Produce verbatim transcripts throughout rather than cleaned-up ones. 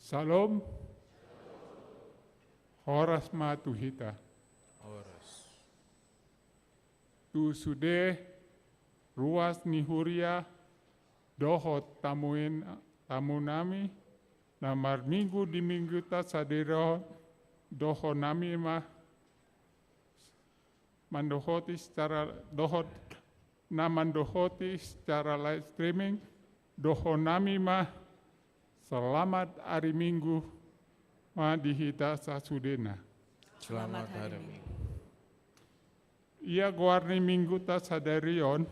Syalom. Horas ma tu hita. Horas. Tu sude ruas ni huria dohot tamuin, tamunami na marminggu di mingguta sadari on, dohononnami ma mandohoti secara dohot, na mandohoti secara live streaming, dohononnami ma selamat ari Minggu ma di hita sasudena. Selamat hari Minggu. Ia goar ni mingguta sadari on,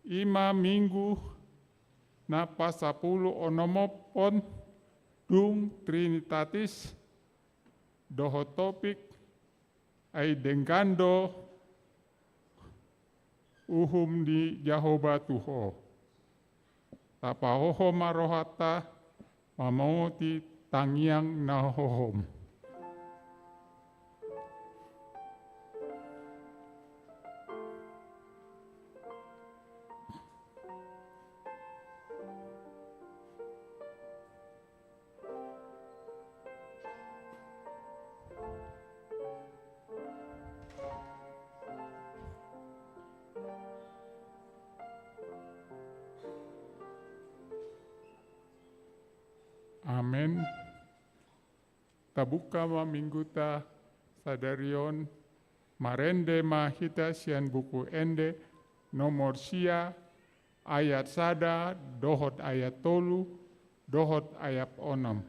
i ma minggu na pasapulu onomhon dung Trinitatis, dohot topik ai denggan do uhum ni Jahowa tu ho. Tapahohom ma rohanta mamongoti tangiang na hohom. Amen. Tabuka ma mingguta sadari on, marende ma hita sian Buku Ende nomor sia, ayat sada dohot ayat tolu dohot ayat onom.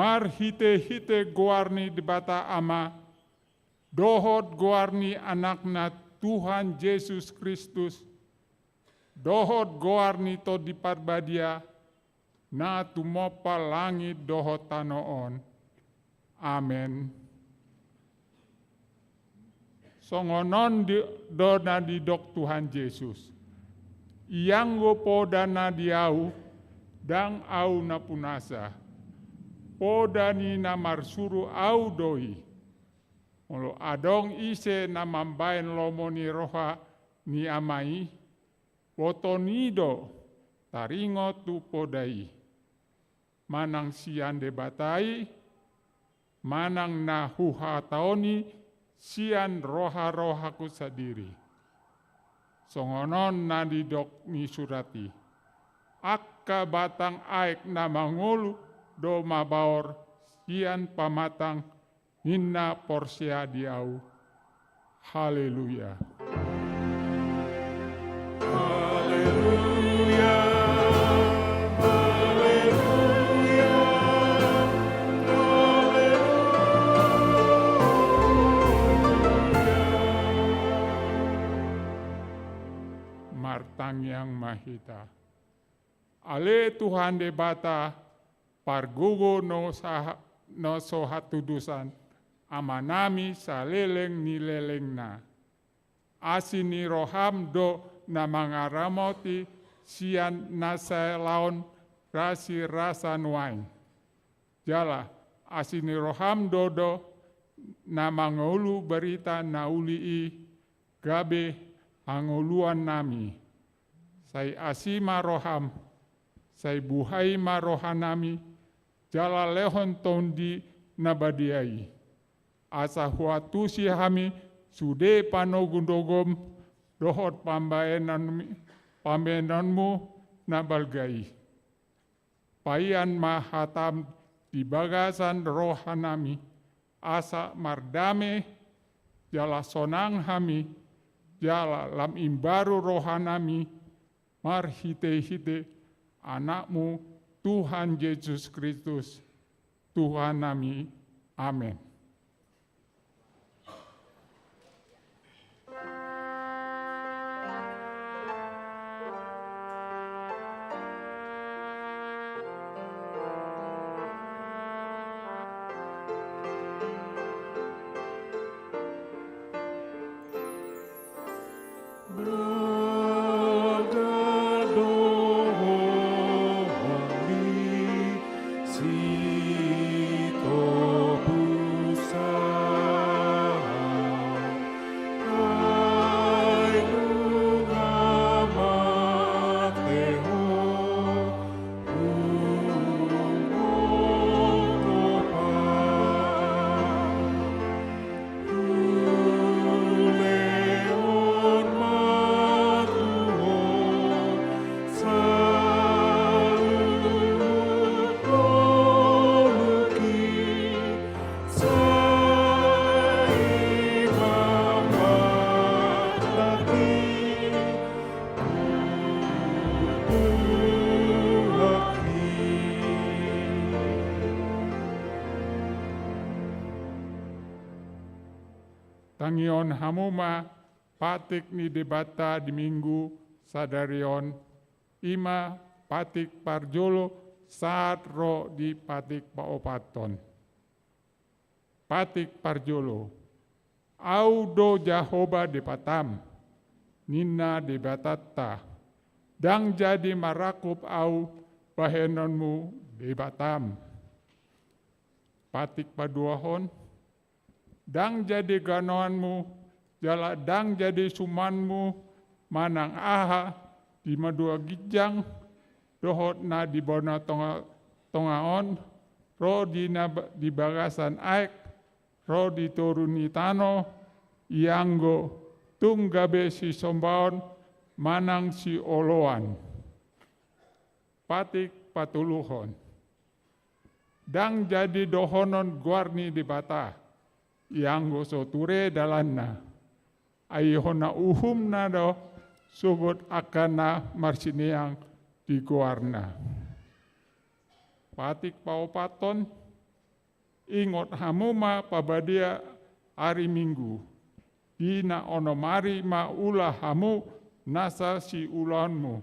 Marhite-hite goar ni Debata Ama, dohot goar ni Anakna Tuhan Jesus Kristus, dohot goar ni Tondi Parbadia, na tumompa langit dohot tano on. Amen. Songon on di, do na didok Tuhan Jesus: Ianggo poda na di Ahu, ndang Ahu na punasa. Poda ni na marsuru Ahu do i. Molo adong ise na mambahen lomo ni roha ni Ama i, botoon i do taringot tu poda i, manang sian Debata i, manang na huhatahon i sian roha-rohaku sandiri. Songon on na nidok ni surat i: Angka batang aek na mangolu do mabaor sian pamatang ni na porsea di Ahu. Haleluya. Haleluya. Haleluya. Haleluya. Martangiang ma hita. Ale Tuhan Debata, pargogo na so hatudosan, Amanami saleleng ni lelengna. Asi ni roham do na mangaramoti sian na sai laon rasirasa nuaeng. Jala asi ni roham do, do na mangolu barita na uli i gabe hangoluannami. Sai asi ma roham, sai buhai ma rohanami, jala lehon Tondi na Badia i, asa huantusi hami sude panogunogum dohot pambahenanmi, pambahenanmu na balga i. Paian ma hatam di bagasan rohanami, asa mardame, jala sonang hami, jala lam imbaru rohanami, marhite-hite Anakmu Tuhan Jesus Kristus, Tuhannami. Amen. Tangihon hamu ma patik ni Debata di Minggu sadari on, i ma patik parjolo sahat ro di patik paopathon. Patik parjolo. Ahu do Jahowa Debatam, ninna Debatanta, ndang jadi marangkup Ahu bahenonmu Debatam. Patik paduahon. Ndang jadi ganoanmu, jala ndang jadi sumanmu manang aha di madua ginjang, dohot na di banua tonga, tonga on, ro di na ba-, di bagasan aek, ro di toru ni tano, ianggo tung gabe sisombaon manang sioloan. Patik patoluhon. Ndang jadi dohonon goar ni Debata, ianggo so ture dalanna. Ai hona uhumna do sogot angka na marsineang di goarna. Patik paopathon. Ingot hamu ma parbadian ari Minggu, di na onom ari ma ula hamu nasa siulaonmu.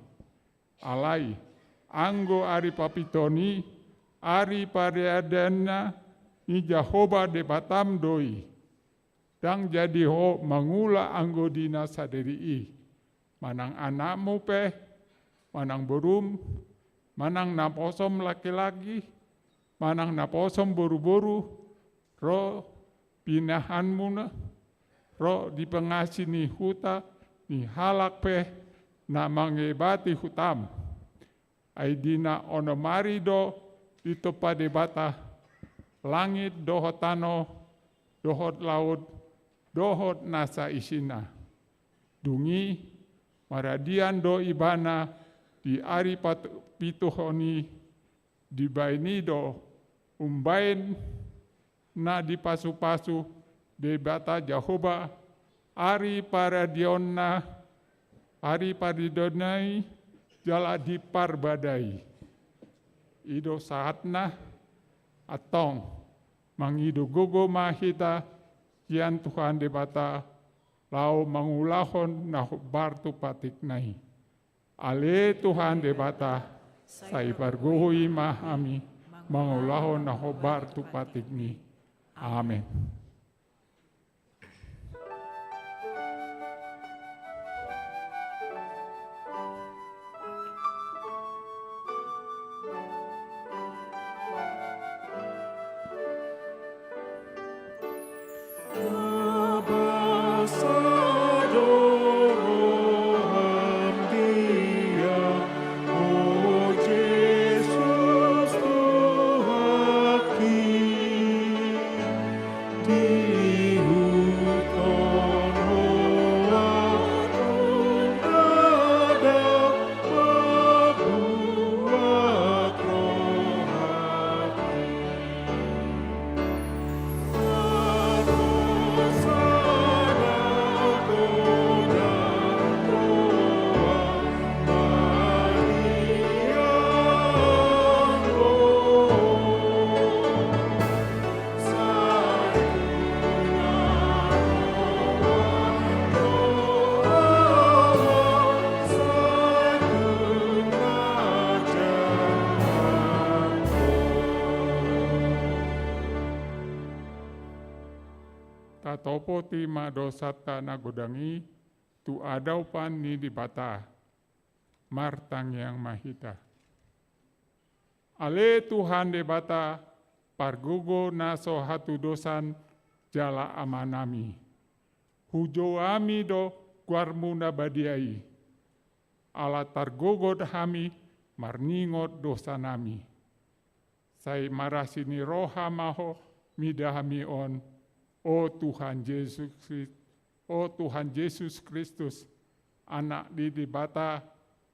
Alai, anggo ari papiton i, ari pariadaonna ni Jahowa Debatam do i. Ndang jadi ho mangula anggo di na sadari i, manang anakmu pe, manang borum, manang naposom laki-laki, manang naposom boru-boru, ro pinahanmuna, ro di pangasi ni huta ni halak pe na mangebati hutam. Ai di na onom ari do ditompa Debata langit dohot tano, dohot laut, dohot nasa isina. Dung i maradian do ibana di ari pat-, pituhon i, dibaen i do umbaen na dipasu-pasu Debata Jahowa ari paradionna, ari paradionna i jala diparbadai. I do sahatna, antong mangido gogo ma hita sian Tuhan Debata laho mangulahon na hombar tu patikna i. Ale Tuhan Debata, sai pargogo ma hami mangulahon na hombar tu patikmi. Amen. Tatopoti ma dosanta na godang i tu adopan ni Debata. Martangiang ma hita. Ale Tuhan Debata, pargogo na so hatudosan jala Amanami. Hujou hami do goarmu na badia i. Ala targogot hami marningot dosanami. Sai marasi ni roha ma ho mida hami on, o Tuhan Jesus Kri-, o Tuhan Jesus Kristus, Anak ni Debata,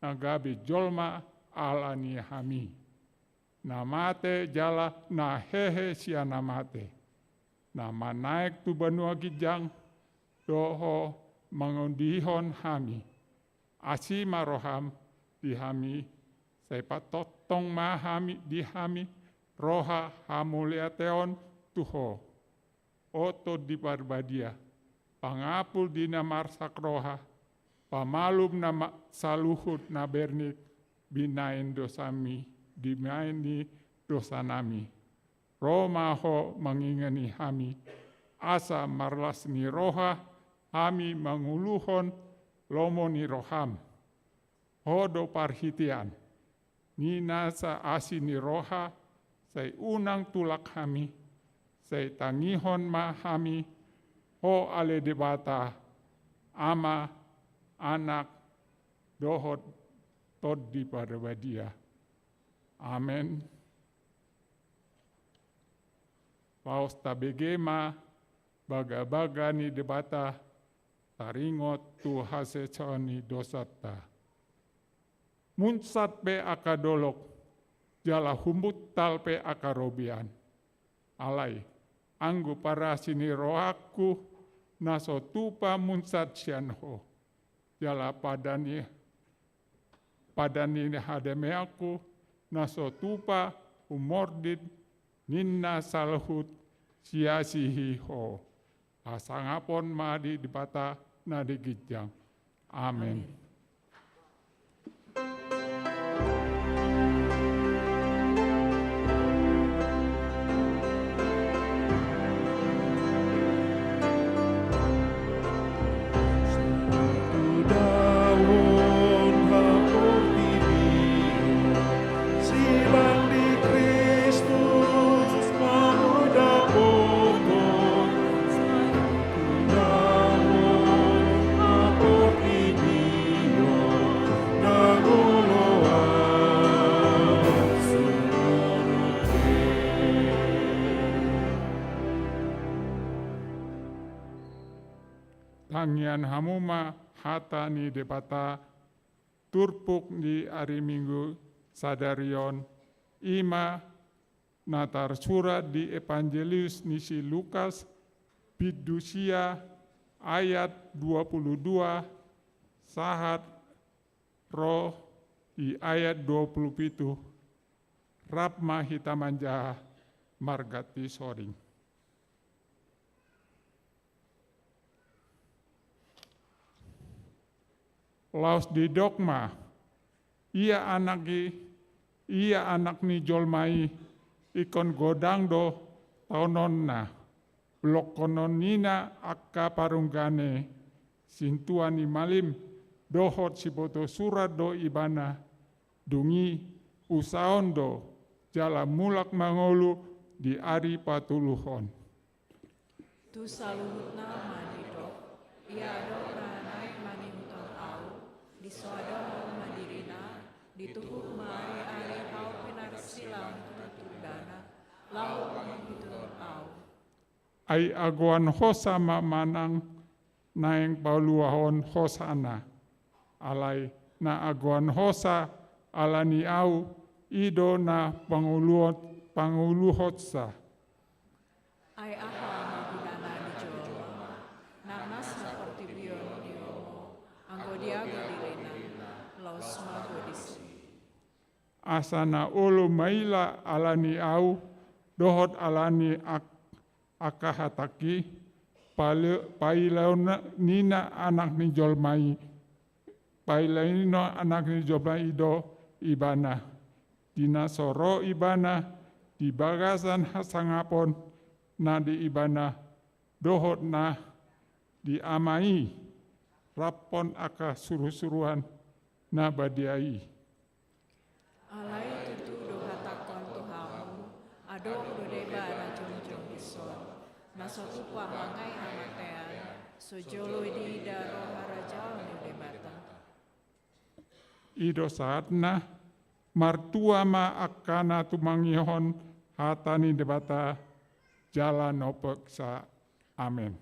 na gabe jolma ala ni hami. Na mate jala na hehe sian na mate. Na manaek tu banua ginjang, do ho mangondihon hami. Asi ma roham di hami, sai patongtong ma hami di hami roha hamauliateon tu ho. O Tondi Parbadia, pangapul di na marsak roha, pamalum na ma-, saluhut na bernit, binaen dosami, binaen ni dosanami. Ro ma ho mangingani hami, asa marlas ni roha hami manguluhon lomo ni roham. Ho do parhitean ni nasa asi ni roha, sai unang tulak hami, sai tangihon ma hami, ho ale Debata, Ama, Anak, dohot Tondi Parbadia. Amen. Laos tabege ma bagabaga ni Debata, taringot tu hasesaan ni dosanta. Munsat pe angka dolok, jala humbuntal pe angka robean. Alai, anggo parasi ni rohangku, na so tupa munsat sian ho. Jala padan ni, padan ni hadameonku, na so tupa humordit ninna saluhut siasihi Ho. Hasangapon ma di Debata na di ginjang. Amen. Amen. Tangiang hamu ma hata ni Debata turpuk di ari Minggu sadari on, i ma na tarsurat di Evangelius ni si Lukas, bindu sia, ayat dua puluh dua sahat ro di ayat dua puluh pitu. Rap ma hita manjaha marganti soring. Laos didok ma, ia anak i, ia anak ni jolma i, ingkon godang do taononna, blokkononna angka parunggaanna, sintua ni malim dohot sibotosurat do ibana, dung i usaon do jala mulak mangolu di ari patoluhon. Tu saluhutna ma didok, ia do na naeng mangihuthon ahu, disoadahon ma dirina, dituhuk ma ari-ari hau pinarsilang tu tugana, laho mangihuthon ahu. Ai agoan hosa ma manang naeng paluahon hosana. Alai na agoan hosa ala ni ahu, i do na pangoluhon, pangoluhonsa. Ai aha ma gunana di jolma, na mas na portibi on diomo, anggo diago dirina, laos mago disi. Asa na olo maila ala ni ahu, dohot ala ni ak-, angka hatangki, pale-, pailaonna anak ni jolma i, pailaonna anak ni jolma i do ibana. Di na so ro ibana, di bagasan hasangapon na di ibana, dohot na di Ama i, raphon angka surusuruan na badia i. Alai tutu do hatangkon tu hamu, adong do deba na jongjong dison, na so tupa mangai hamatean, so jolo diida ro harajaon ni Debata. I do sahatna, martua ma angka na tumangihon hata ni Debata, jala na umpeopsa. Amen.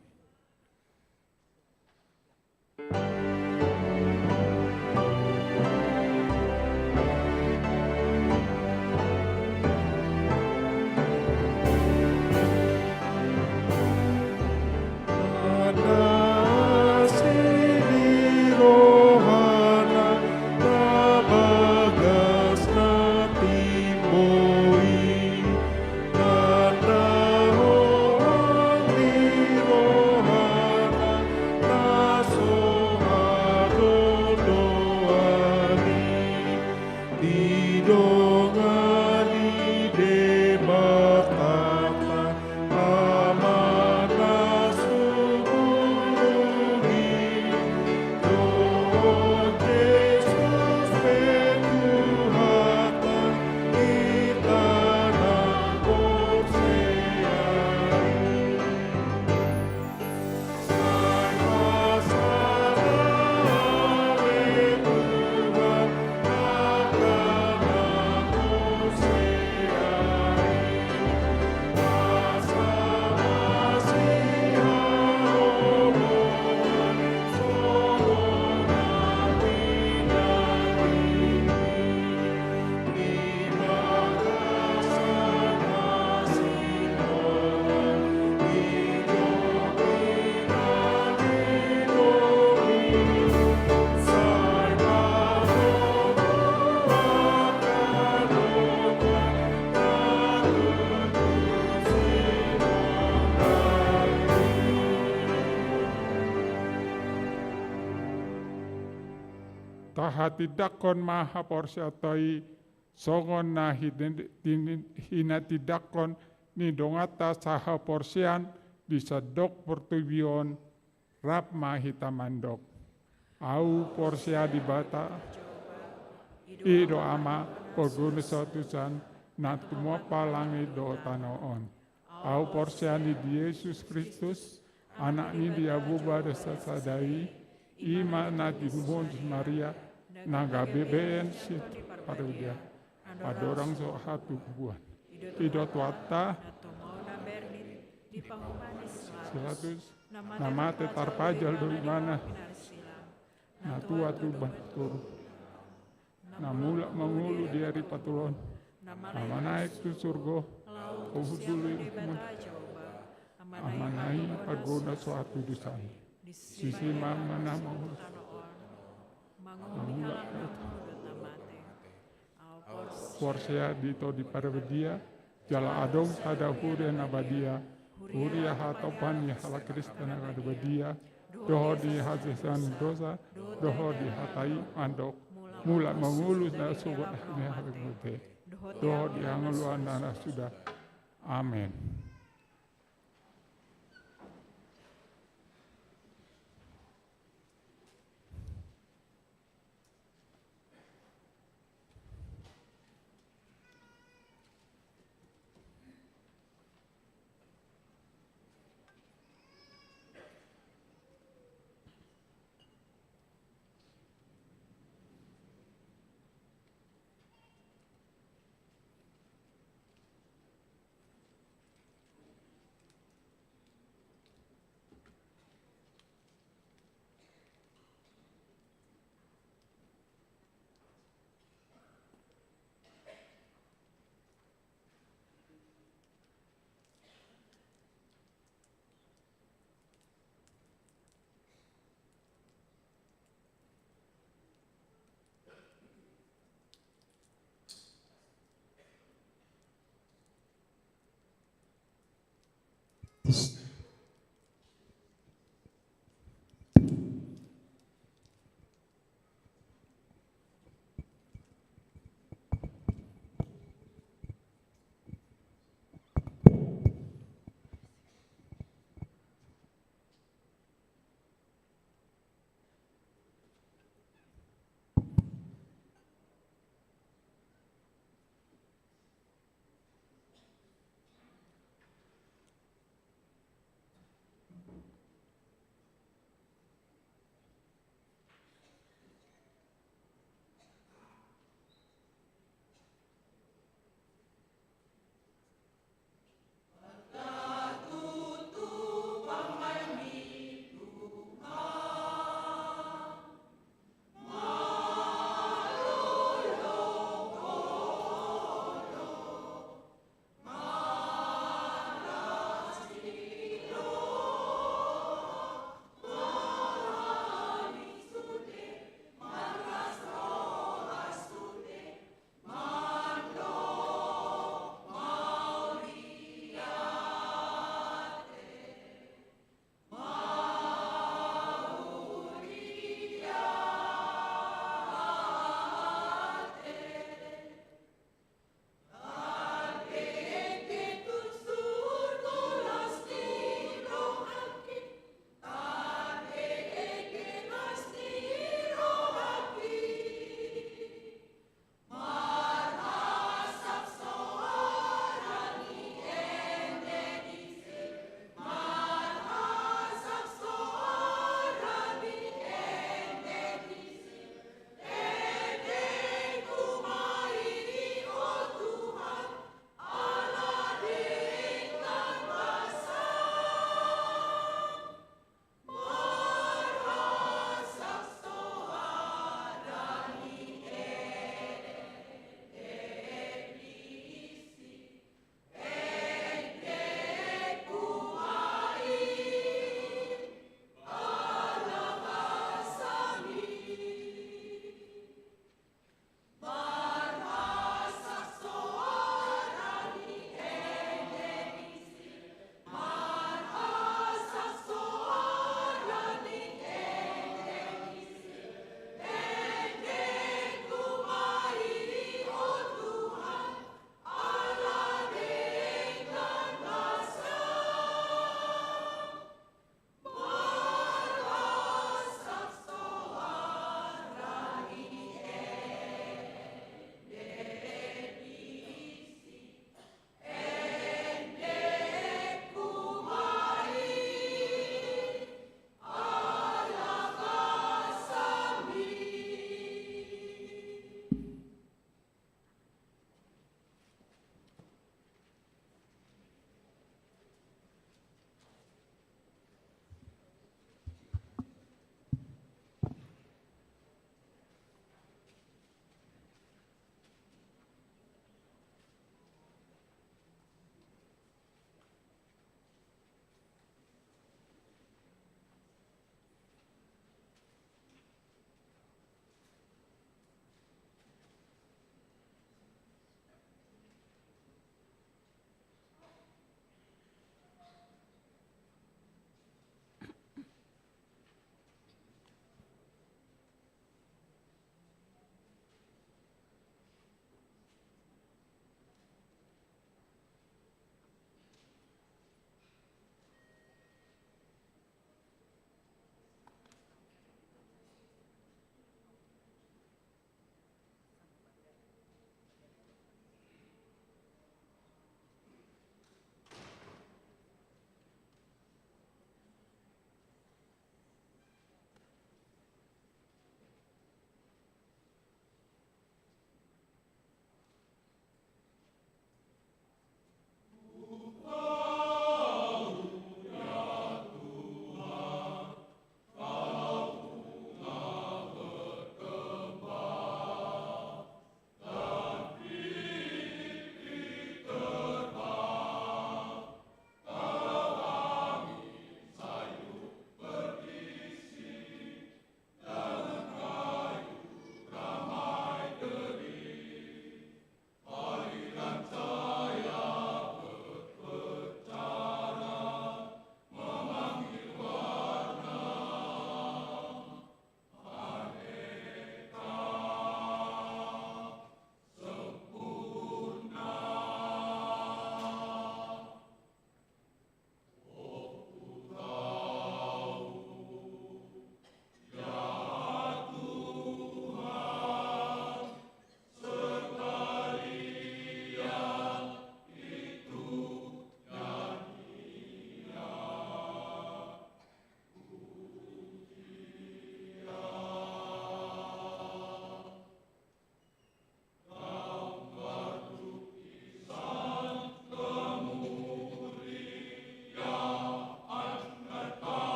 Tahatindangkon ma haporseaonta i, songon na hine-, hine-, hinatindangkon ni donganta sahaporseaan di sandok portibi on, rap ma hita mandok. Ahu porsea Debata, i do Ama, parguna saotusan, na tumompa langit dohot tano on. Ahu porsea di Jesus Kristus, Anak ni Debata sada i, i ma na tinumon si Maria, na gabe been sian Parbadia, andorang so hatubuan. I do Tuhanta, Pilatus, na mate tarpajal do ibana, na tua tu batu toru, na mulak mangolu di ari patoluhon, na manaek tu surgo, laho hundul di Debata Jahowa, Amana i parguna saotusan. Disi ma Amana mangolu, mangolu halak na mangolu dohot na mate. Porsea di Tondi Parbadia, jala adong sada huria na badia, huria hatopan ni halak Kristen na badia, dohot di hasesaan ni dosa, dohot di hata i mandok, mulak mangolu na sogot ni halak mate, dohot di hangoluan na suda. Amen.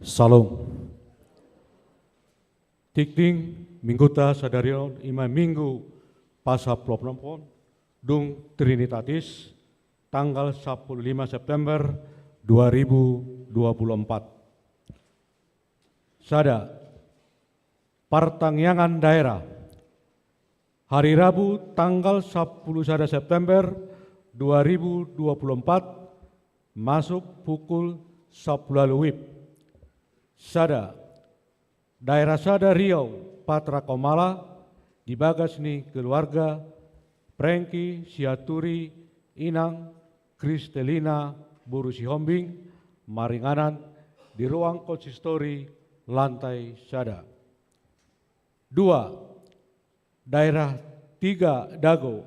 Salom. Tingting mingguta sadari on ima Minggu Pasaplonophon, dung Trinitatis, tanggal sampulu lima September dua ribu dua puluh empat. Sada, partangiangan daerah. Hari Rabu tanggal sampulu sada September dua ribu dua puluh empat, masuk pukul sampulu ualu WIB. Sada, daerah sada Riau, Patra Komala, di bagas ni keluarga Prengki Siaturi, Inang Kristelina boru Sihombing, maringanan di ruang konsistori lantai sada. Dua, daerah tiga Dago,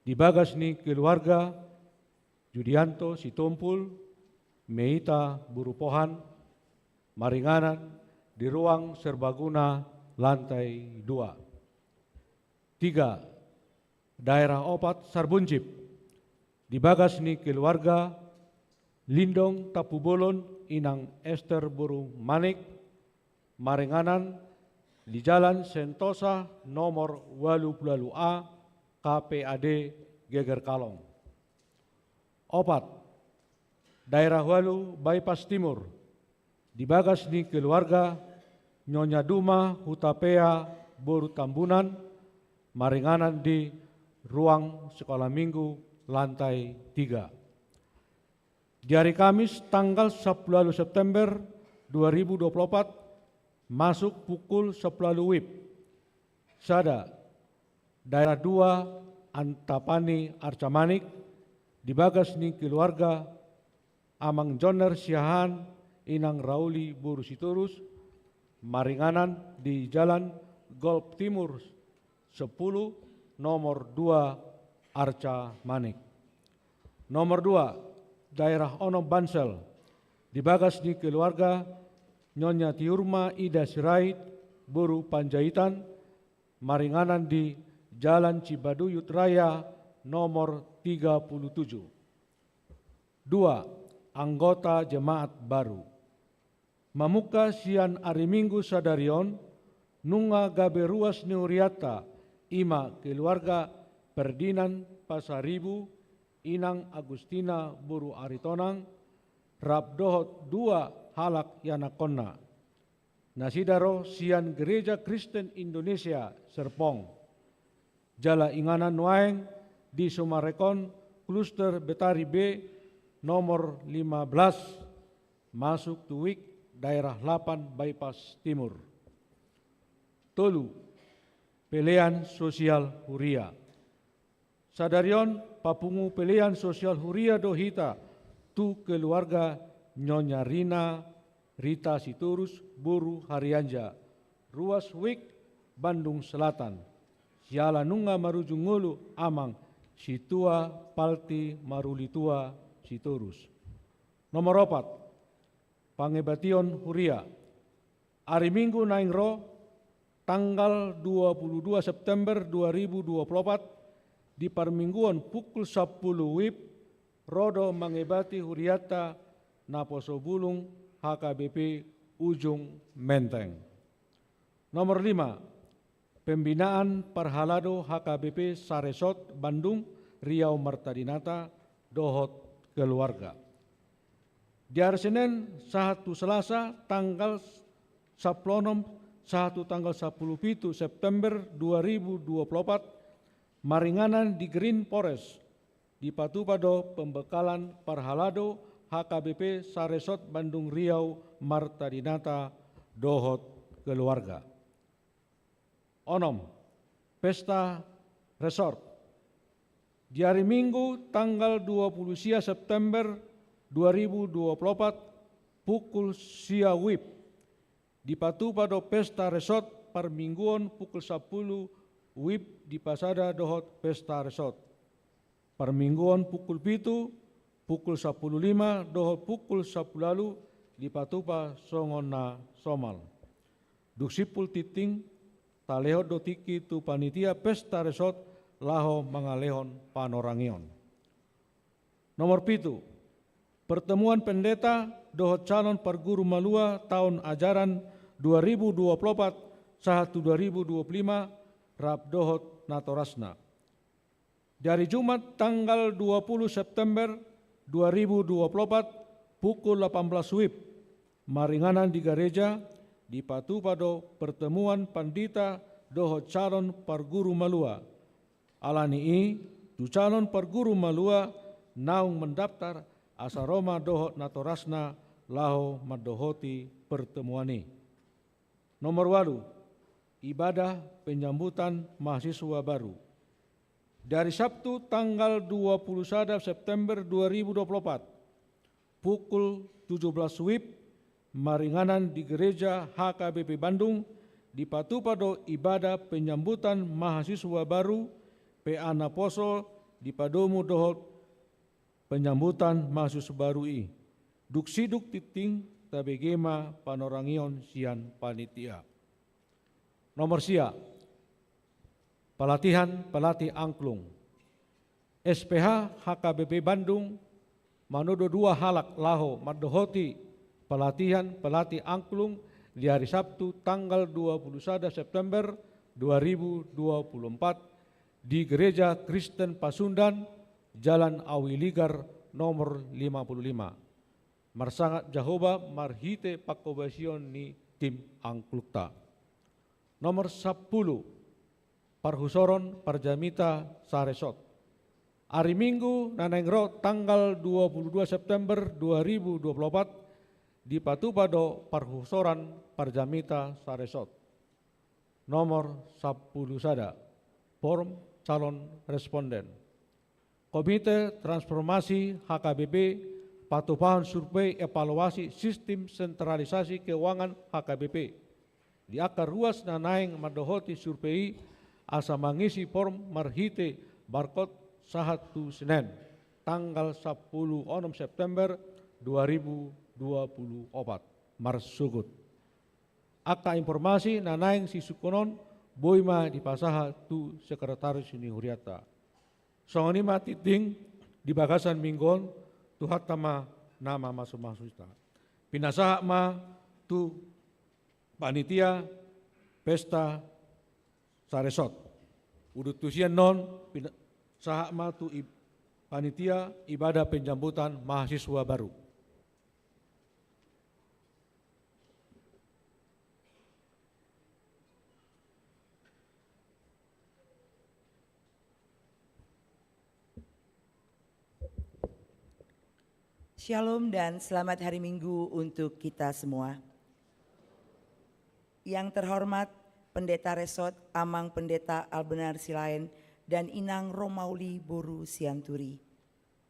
di bagas ni keluarga Judianto Sitompul, Meita boru Pohan, maringanan di ruang serbaguna lantai dua. Tiga, daerah opat Sarbunjip, di bagas ni keluarga Lindong Tampubolon, Inang Ester boru Manik, maringanan di Jalan Sentosa nomor ualu pulu ualu A, K P A D Geger Kalong. Opat, daerah ualu Bypass Timur, di bagas ni keluarga Nyonya Duma Hutapea boru Tambunan, maringanan di ruang sekolah minggu lantai tiga. Di hari Kamis tanggal sampulu ualu September dua ribu dua puluh empat, masuk pukul sampulu ualu WIB. Sada, daerah dua Antapani Arca Manik, di bagas ni keluarga Amang Jonner Siahaan, Inang Rauli boru Sitorus, maringanan di Jalan Golf Timur sepuluh nomor dua Arca Manik. Nomor dua, daerah onom Bansal, di bagas ni keluarga Nyonya Tiurma Ida Sirait boru Panjaitan, maringanan di Jalan Cibaduyut Raya nomor tiga puluh tujuh. Dua, anggota jemaat baru. Mamungka sian ari Minggu sadari on, nunga gabe ruas ni hurianta, ima keluarga Ferdinand Pasaribu, Inang Agustina boru Aritonang, rap dohot dua halak ianakkonna. Nasida ro sian Gereja Kristen Indonesia Serpong. Jala inganan nuaeng di sumarekon kluster Betari B nomor lima belas, masuk tu WIB daerah lapan Bypass Timur. Tolu, pelean sosial huria. Sadari on papungu pelean sosial huria do hita tu keluarga Nyonya Rina Rita Sitorus boru Harianja, ruas WIB Bandung Selatan, siala nunga marujung ngolu amang Situa Palti Marulitua Sitorus. Nomor opat, pangebation huria. Ari Minggu naeng ro, tanggal dua puluh dua September dua ribu dua puluh opat, di parmingguon pukul sampulu WIB, ro do mangebati hurianta Naposo Bulung H K B P Ujung Menteng. Nomor lima, pembinaan parhalado H K B P Saresot Bandung, Riau Marta Dinata dohot keluarga. Di ari Senen sahat tu Selasa tanggal sampulu onom sahat tu tanggal sampulu pitu September dua ribu dua puluh opat, maringanan di Green Forest, dipatupa do pembekalan parhalado H K B P Saresot Bandung Riau Marta Dinata dohot keluarga. Onom, pesta resort. Di ari Minggu tanggal dua puluh sia September dua ribu dua puluh opat, pukul sia WIB, dipatupa do pesta resort parmingguon pukul sampulu WIB dipasada dohot pesta resort. Parmingguon pukul pitu, pukul sampulu lima dohot pukul sampulu ualu dipatupa songon na somal. Dung simpul tingting, talehon do tingki tu panitia pesta resort laho mangalehon panorangion. Nomor pitu, pertemuan pendeta dohot calon parguru malua taon ajaran dua ribu dua puluh opat sahat tu dua ribu dua puluh lima, rap dohot natorasna. Di ari Jumat tanggal dua puluh September dua ribu dua puluh opat, pukul delapan belas wib, maringanan di gareja, dipatupa do pertemuan pandita dohot calon parguru malua. Alani i, tu calon parguru malua naung mendaftar, asa ro ma dohot natorasna laho mandohoti pertemuan i. Nomor ualu, ibadah penyambutan mahasiswa baru. Di ari Sabtu tanggal dua puluh sada September dua ribu dua puluh opat, pukul tujuh belas wib, maringanan di Gereja H K B P Bandung, dipatupa do ibadah penyambutan mahasiswa baru, P A naposo dipadomu dohot penyambutan mahasiswa baru i. Dung sidung tingting, tabege ma panorangion sian panitia. Nomor sia, pelatihan pelatih angklung. S P H H K B P Bandung manodo dua halak laho mandohoti pelatihan pelatih angklung di ari Sabtu tanggal dua puluh sada September dua ribu dua puluh empat di Gereja Kristen Pasundan, Jalan Awi Ligar nomor lima puluh lima. Marsangap Jahowa marhite panghobasion ni tim angklungta. Nomor sampulu, parhusoron parjamita saresot. Ari Minggu na naeng ro tanggal dua puluh dua September dua ribu dua puluh opat, dipatupa do parhusoran parjamita saresot. Nomor sampulu sada, form calon responden. Komite Transformasi H K B P patupahon survei evaluasi sistim sentralisasi keuangan H K B P. Di angka ruas na naeng mandohoti survei i, asa mangisi form marhite barcode sahat tu Senen, tanggal sampulu onom September dua ribu dua puluh opat. Marsogot. Angka informasi na naeng sisungkunon boi ma dipasahat tu sekretaris ni hurianta. Songon i ma tingting di bagasan minggu on, Tuhanta ma na mamasumasu hita. Pinasahat ma tu panitia pesta saresot. Udut tusi annon, pina-, sahat ma tu i-, panitia ibadah penyambutan mahasiswa baru. Shalom dan selamat hari Minggu untuk kita semua. Yang terhormat Pendeta Resort, Amang Pendeta Albenar Silaen, dan Inang Romauli boru Sianturi.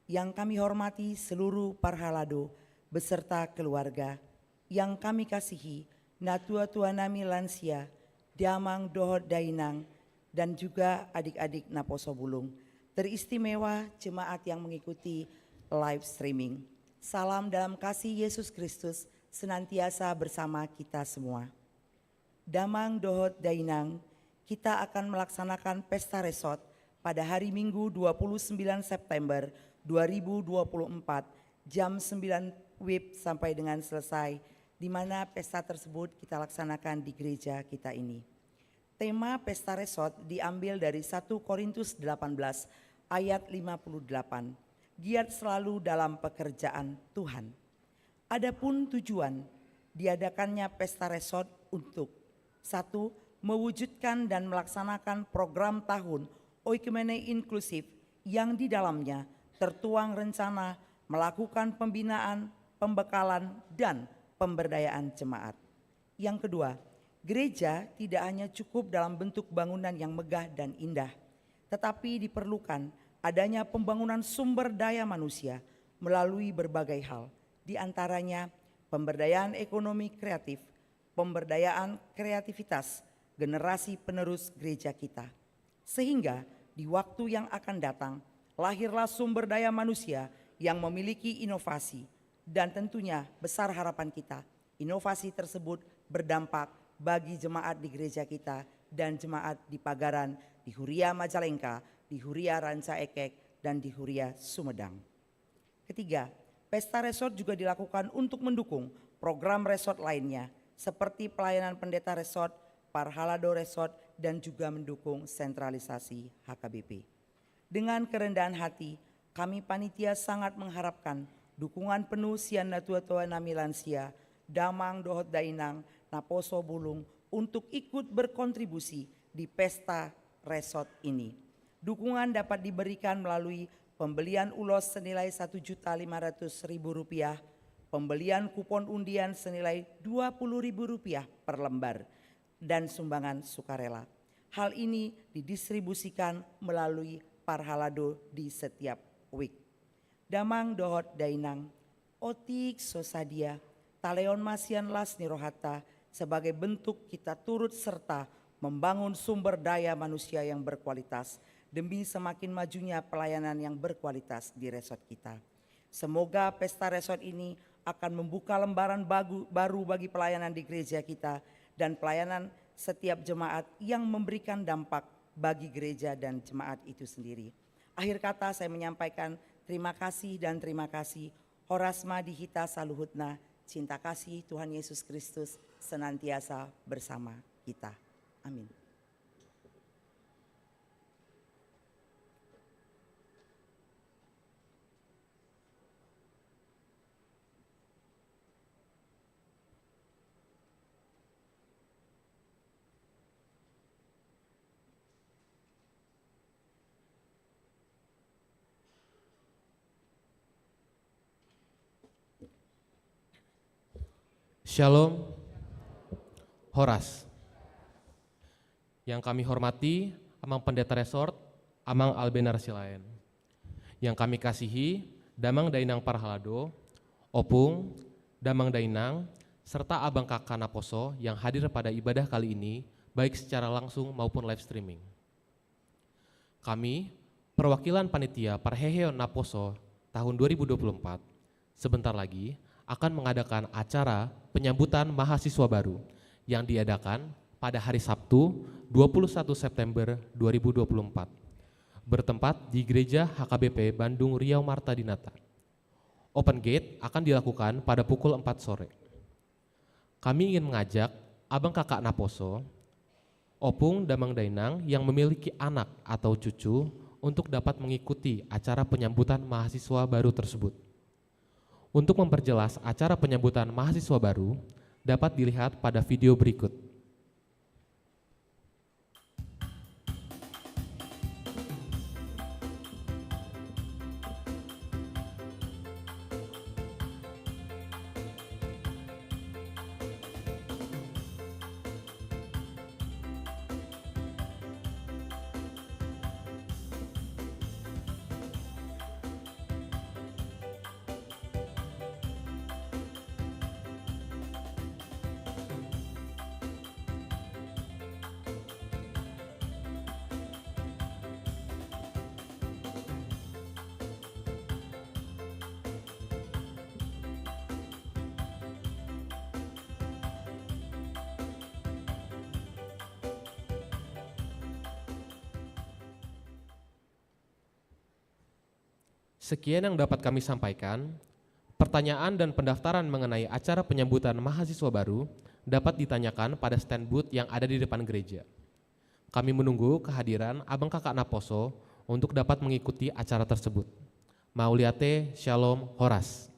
Yang kami hormati seluruh parhalado beserta keluarga. Yang kami kasihi natua-tua nami lansia, damang dohot dainang, dan juga adik-adik naposo bulung. Teristimewa jemaat yang mengikuti live streaming. Salam dalam kasih Yesus Kristus senantiasa bersama kita semua. Damang dohot dainang, kita akan melaksanakan pesta resot pada hari Minggu dua puluh sembilan September dua ribu dua puluh empat, jam sembilan wib sampai dengan selesai, di mana pesta tersebut kita laksanakan di gereja kita ini. Tema pesta resot diambil dari satu Korintus delapan belas ayat lima puluh delapan, "Giat selalu dalam pekerjaan Tuhan." Adapun tujuan diadakannya pesta resot untuk, satu, mewujudkan dan melaksanakan program tahun Oikumene Inklusif yang di dalamnya tertuang rencana melakukan pembinaan, pembekalan, dan pemberdayaan jemaat. Yang kedua, gereja tidak hanya cukup dalam bentuk bangunan yang megah dan indah, tetapi diperlukan adanya pembangunan sumber daya manusia melalui berbagai hal, di antaranya pemberdayaan ekonomi kreatif, pemberdayaan kreativitas generasi penerus gereja kita. Sehingga di waktu yang akan datang, lahirlah sumber daya manusia yang memiliki inovasi, dan tentunya besar harapan kita, inovasi tersebut berdampak bagi jemaat di gereja kita dan jemaat di Pagaran, di Huria Majalengka, di Huria Ranca Ekek, dan di Huria Sumedang. Ketiga, Pesta resort juga dilakukan untuk mendukung program resort lainnya, seperti pelayanan pendeta resort, parhalado resort, dan juga mendukung sentralisasi H K B P. Dengan kerendahan hati, kami panitia sangat mengharapkan dukungan penuh sian natua-tua nami lansia, damang dohot dainang, naposo bulung untuk ikut berkontribusi di pesta resort ini. Dukungan dapat diberikan melalui pembelian ulos senilai satu juta lima ratus ribu rupiah, pembelian kupon undian senilai dua puluh ribu rupiah per lembar, dan sumbangan sukarela. Hal ini didistribusikan melalui parhalado di setiap wijk. Damang dohot dainang, otik so sadia, talehon ma sian las ni rohanta sebagai bentuk kita turut serta membangun sumber daya manusia yang berkualitas demi semakin majunya pelayanan yang berkualitas di resort kita. Semoga pesta resort ini akan membuka lembaran bagu-, baru bagi pelayanan di gereja kita dan pelayanan setiap jemaat yang memberikan dampak bagi gereja dan jemaat itu sendiri. Akhir kata, saya menyampaikan terima kasih dan terima kasih. Horas ma di hita saluhutna. Cinta kasih Tuhan Yesus Kristus senantiasa bersama kita. Amin. Shalom. Horas. Yang kami hormati Amang Pendeta Resort, Amang Albenar Silaen. Yang kami kasihi, damang dainang parhalado, opung, damang dainang, serta abang kaka naposo yang hadir pada ibadah kali ini, baik secara langsung maupun live streaming. Kami, perwakilan panitia parheheon naposo tahun dua ribu dua puluh empat, sebentar lagi akan mengadakan acara penyambutan mahasiswa baru yang diadakan pada hari Sabtu, dua puluh satu September dua ribu dua puluh empat, bertempat di Gereja H K B P Bandung Riau Marta Dinata. Open gate akan dilakukan pada pukul empat sore. Kami ingin mengajak abang kakak naposo, opung damang dainang yang memiliki anak atau cucu untuk dapat mengikuti acara penyambutan mahasiswa baru tersebut. Untuk memperjelas acara penyambutan mahasiswa baru, dapat dilihat pada video berikut. Sekian yang dapat kami sampaikan. Pertanyaan dan pendaftaran mengenai acara penyambutan mahasiswa baru dapat ditanyakan pada stand booth yang ada di depan gereja. Kami menunggu kehadiran abang kakak naposo untuk dapat mengikuti acara tersebut. Mauliate, shalom, horas.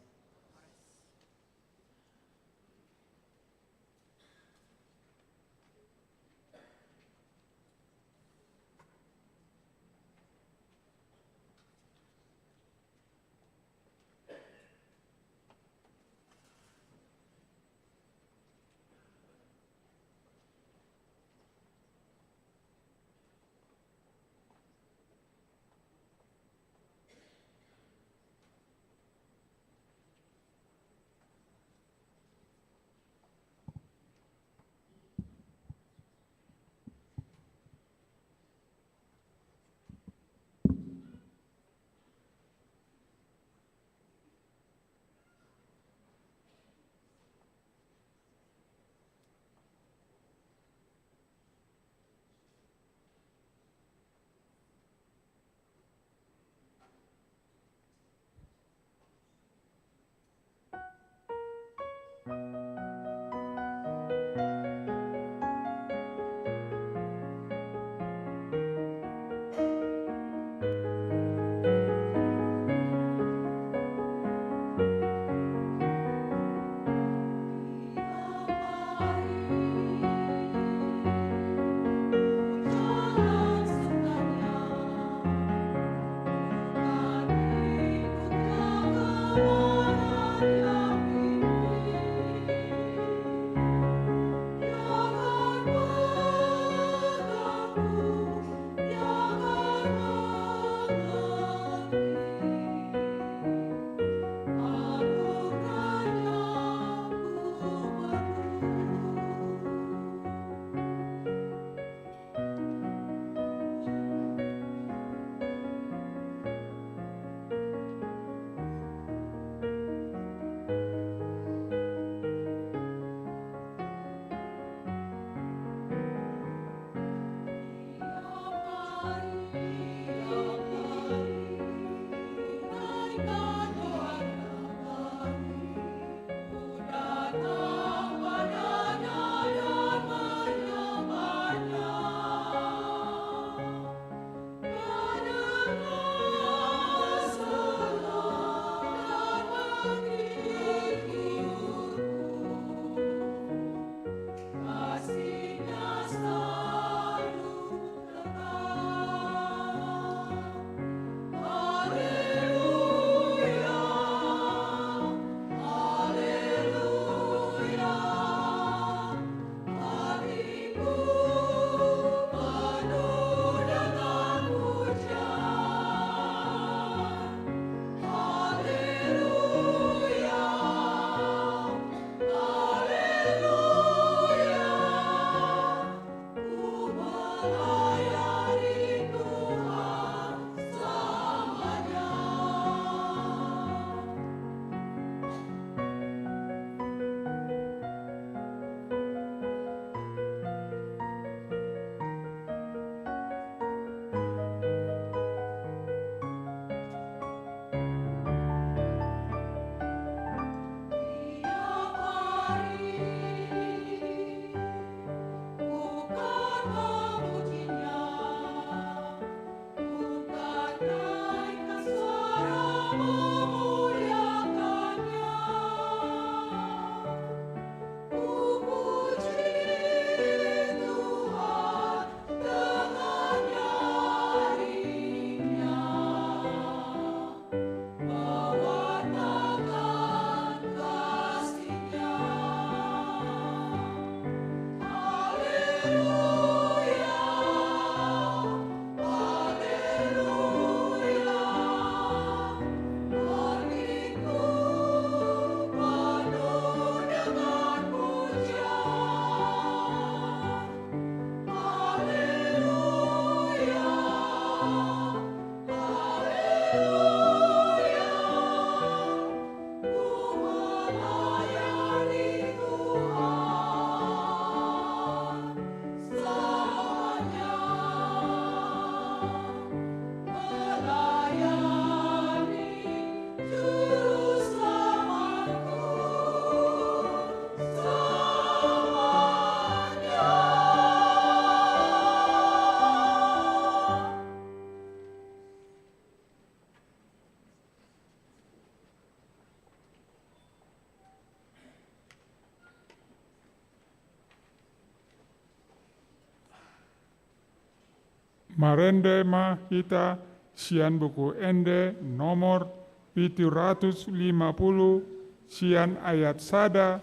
Marende ma hita sian Buku Ende nomor pitu ratus lima pulu, sian ayat sada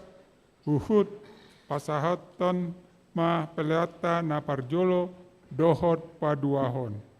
huhut pasahathon ma peleanta na parjolo dohot paduahon.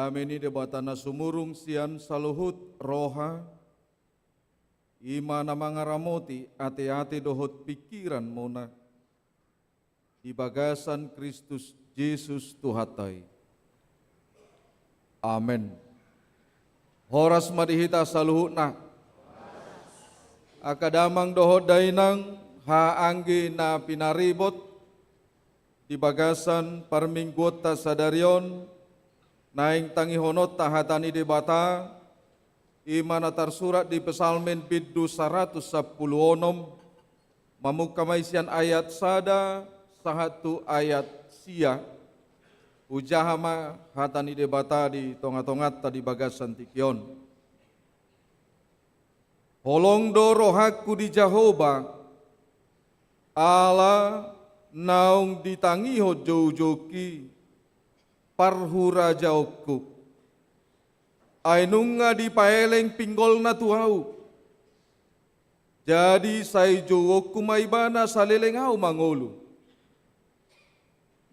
Dame ni Debata na sumurung sian saluhut roha, i ma na mangaramoti ateate dohot pingkiranmuna di bagasan Kristus Jesus Tuhanta i. Amen. Horas ma di hita saluhutna. Angka damang dohot dainang, haha anggi na pinaribot, di bagasan parmingguonta sadari on, naeng tangihononta hata ni Debata, i ma na tarsurat di Psalmen bindu saratus sampulu onom, mamungka ma i sian ayat sada sahat tu ayat sia. Hujaha ma hata ni Debata di tongatonganta di bagasan tingki on. Holong do rohangku di Jahowa, ala naung ditangihon joujoungki, parhurajaonku. Ai nunga dipaeleng pinggolna tu ahu. Jadi sai jouonku ma ibana saleleng ahu mangolu.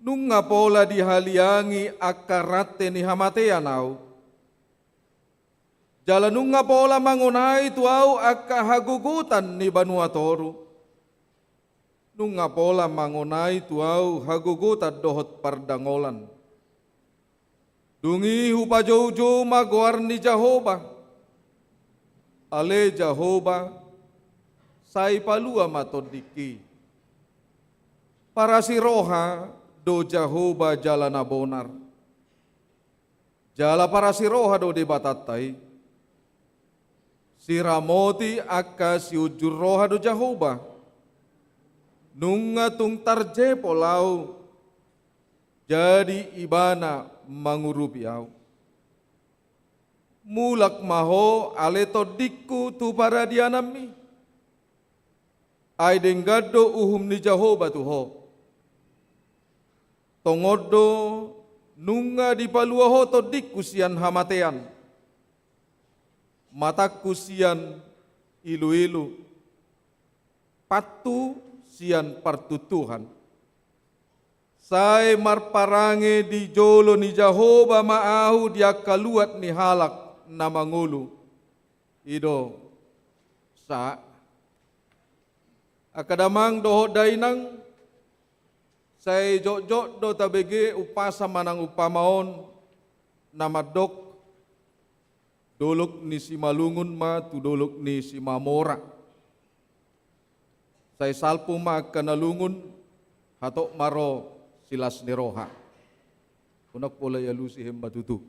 Nunga pola dihaliangi angka rante ni hamatean ahu. Jala nunga pola mangonai tu ahu angka hagogotan ni banua toru. Nunga pola mangonai tu ahu hagogotan dohot pardangolan. Dung i hupajoujou ma goar ni Jahowa. Ale Jahowa, sai palua ma tondingki. Parasiroha do Jahowa jala na bonar. Jala parasiroha do Debatanta i. Siramoti angka siunjur roha do Jahowa. Nunga tung tarjepol ahu, jadi ibana mangurupi ahu. Mulak ma ho ale tondingku tu paradiananmi. Ai denggan do uhum ni Jahowa tu ho. Tongon do nunga dipalua ho tondingku sian hamatean, matangku sian iluilu, pathu sian partuntuhan. Sai marparange di jolo ni Jahowa ma ahu di angka luat ni halak na mangolu. I do sa. Angka damang dohot dainang, sai jotjot do tabege umpasa manang umpama on na mandok, dolok ni Simalungun ma tu dolok ni Simamora. Sai salpu ma angka na lungun, hatop ma ro silas ni roha. Unang pola ialusi hemma tutu.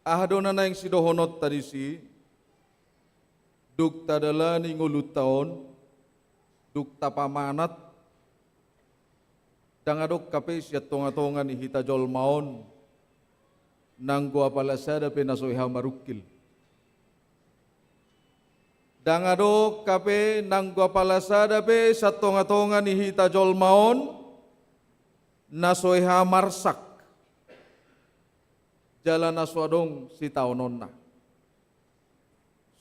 Aha do na naeng sidohononta disi? Dung tadalani ngolunta on, dung tapamanat, ndang adong hape sian tongatonga ni hita jolma on nanggo apala sada pe na so hea marungkil. Ndang adong hape nanggo apala sada pe sian tongatonga ni hita jolma on na so hea marsak jala na so adong sitaononna.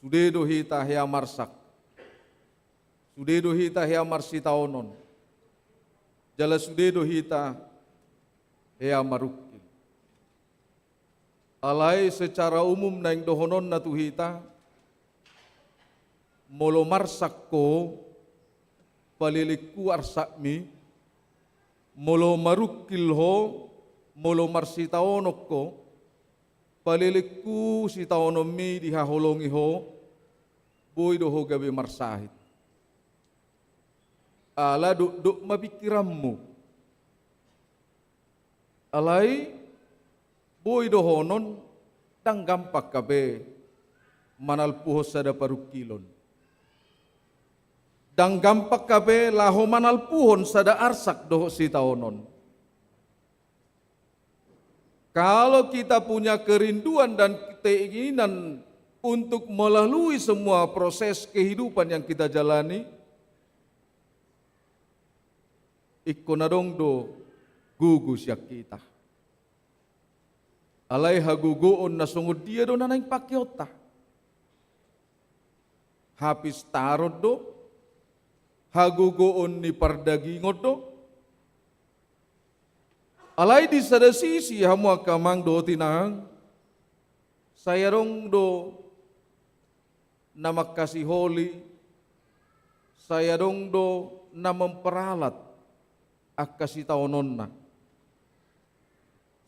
Sude do hita hea marsak. Sude do hita hea marsitaonon. Jala sude do hita hea marungkil. Alai secara umum naeng dohononna tu hita, molo marsak ho, palelenghu arsakmi, molo marungkil ho, molo marsitaonon ho, palelenghu sitaononmi dihaholongi ho, boi do ho gabe marsahit. Ala dokdok ma pingkiranmu. Alai boi dohonon, ndang gampang hape manalpuhon sada parungkilon. Ndang gampang hape laho manalpuhon sada arsak dohot sitaonon. Kalau kita punya kerinduan dan keinginan untuk melalui semua proses kehidupan yang kita jalani, ingkon adong do gogo sian hita. Alai hagogoon na songon dia do na naeng pakeonta? Hapistaron do? Hagogoon ni pardagingon do? Alai di sada sisi hamu angka amang dohot inang, sai adong do na mangkasiholi, sai adong do na memperalat angka sitaononna.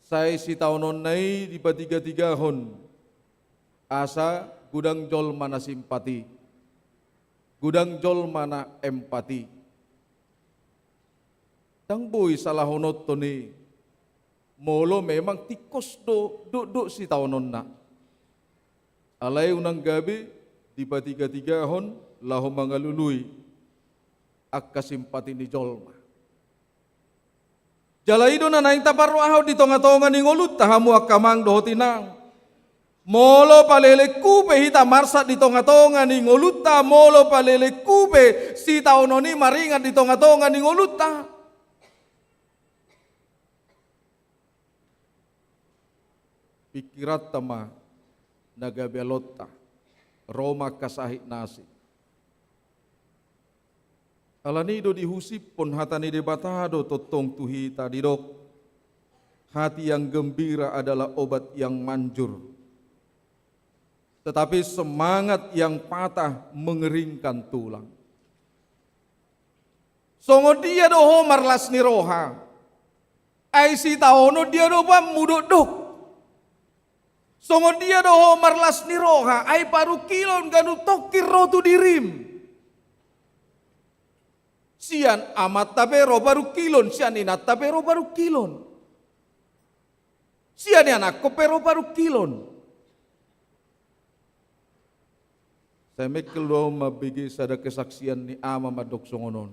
Sai sitaononna i dipatigatigahon asa godang jolma na simpati, godang jolma na empati. Ndang boi salahononhon i molo memang tingkos do dokdok sitaononna. Alai unang gabe dipatigatigahon laho mangalului angka simpati ni jolma. Jala i do na naeng taparrohahon di tongatonga ni ngolunta hamu angka amang dohot inang. Molo palelengku pe hita marsat di tongatonga ni ngolunta, molo palelengku pe sitaonon i maringan di tongatonga ni ngolunta, pingkiranta ma na gabe alonta, ro ma angka sahit na asing. Alani i do dihusipkon hata ni Debata do tongtong tu hita didok, hati yang gembira adalah obat yang manjur, tetapi semangat yang patah mengeringkan tulang. Songon dia do ho marlas ni roha, ai sitaonon dia do bammu dokdok. Songon dia do ho marlas ni roha, ai parungkilon ganup tongkin ro tu dirim. Sian amanta pe ro parungkilon, sian inanta pe ro parungkilon, sian ianakhon pe ro parungkilon. Sai mengkel do ahu mambege sada kesaksian ni ama mandok songon on.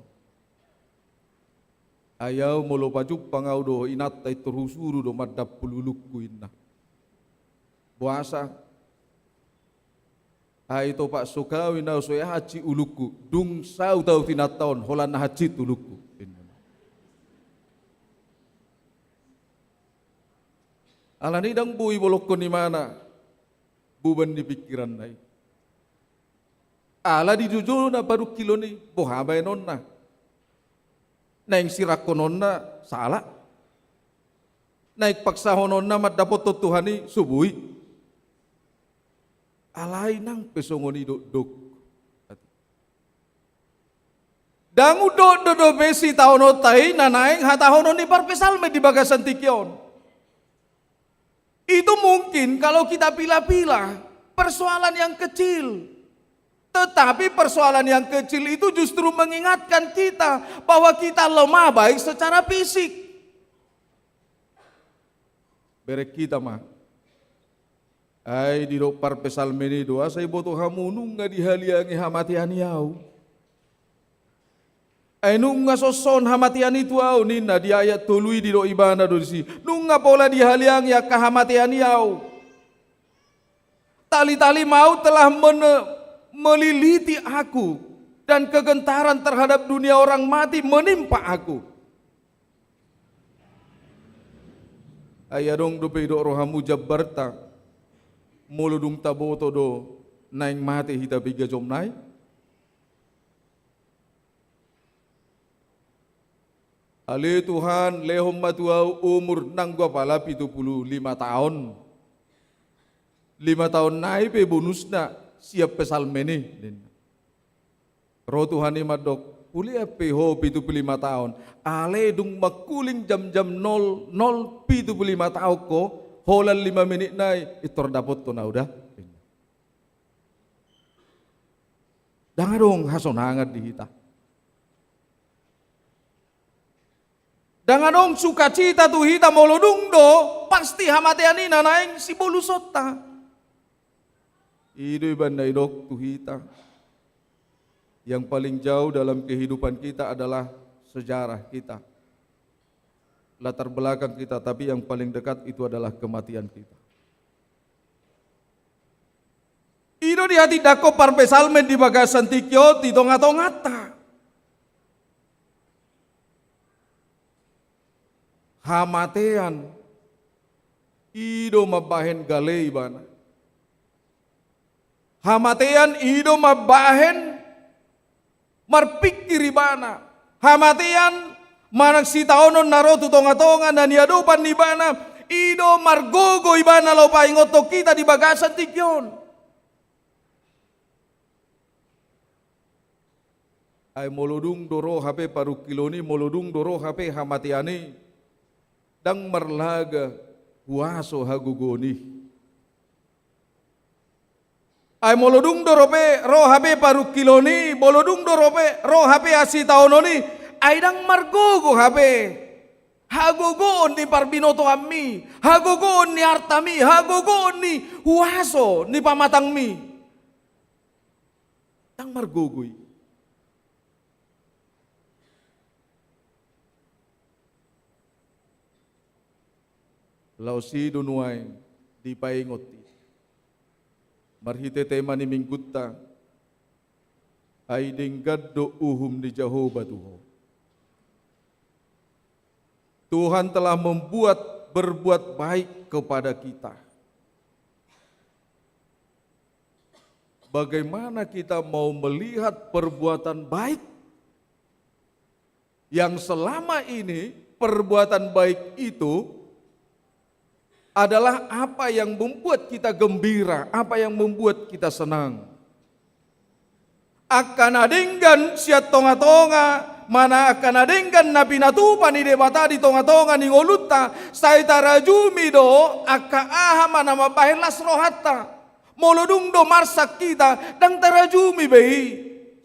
Ai ahu molo pajumpang ahu do inanta i, tor husuru do mandampul ulungku, inna. Boasa? Ai topak so kawin ahu so ia hansit ulungku, dung saut ahu tu inanta on holan na hansit ulungku, inna. Alani i ndang boi bolongkon imana beban ni pingkiranna i. Ala dijojona parungkilon i, boha baenonna? Naeng sirangkononna sala? Naeng paksahononna mandapothon Tuhan i so boi? Alai nang pe songon i dokdok. Ndang hudokdok dope sitaononta i na naeng hatahonon ni parpsalmen di bagasan tingki on. Itu mungkin kalau kita pilah-pilah, persoalan yang kecil. Tetapi persoalan yang kecil itu justru mengingatkan kita bahwa kita lemah baik secara fisik. Bereng hita ma. Ai didok parpsalmen i do, asa iboto hamu, nunga dihaliangi hamatean i ahu. Ai nunga songon hamatean i tu ahu, ninna. Di ayat tolu i didok ibana do disi, nunga pola dihaliangi angka hamatean i ahu. Tali-tali maut telah mene-, meliliti aku, dan kegentaran terhadap dunia orang mati menimpa aku. Ai adong dope didok rohamu jambarta, molo dung taboto do naeng mate hita piga jom nai? Ale Tuhan, lehon ma tu ahu umur nanggo apala pitu pulu lima taon. Lima taon nai pe bonusna sian psalmen i, ninna. Ro Tuhan i mandok, hulean pe ho pitu pulu lima taon. Ale dung mangkuling jamjam nol nol pitu pulu lima taon ho, holan lima menit nai, intor dapothon ahu da. Ndang adong hasonangan di hita. Ndang adong sukacita tu hita molo dung do pasti hamatean i na naeng sibolusonta. I do ibana didok tu hita, yang paling jauh dalam kehidupan kita adalah sejarah kita, latar belakang kita, tapi yang paling dekat itu adalah kematian kita. I do dihatindangkon parpsalmen di bagasan tingki on di tongatonganta. Hamatean i do mambahen gale ibana. Hamatean i do mambahen marpingkir ibana. Hamatean Manang sitaonon na ro tu tonga-tonga na niadopan ni ibana, i do margogo ibana laho paingothon hita di bagasan tingki on. Ai molo dung do ro hape parungkilon i, molo dung do ro hape hamatean i, ndang marlaga huaso hagogoon i. Ai molo dung do ro pe, ro hape parungkilon i, molo dung do ro pe, ro hape hasitaonon i, ai ndang margogo hape hagogoon ni parbinotoanmi, hagogoon ni artami, hagogoon ni huaso ni pamatangmi. Ndang margogo i. Laos i do nuaeng dipaingot i marhite tema ni minggunta, ai denggan do uhum ni Jahowa tu ho. Tuhan telah membuat, berbuat baik kepada kita. Bagaimana kita mau melihat perbuatan baik yang selama ini, perbuatan baik itu adalah apa yang membuat kita gembira, apa yang membuat kita senang. Angka na denggan sian tonga-tonga, manang angka na denggan na pinatupa ni Debata di tonga-tonga ni ngolunta, sai tarajumi do angka aha ma na mambahen las rohanta. Molo dung do marsak hita, ndang tarajumi be i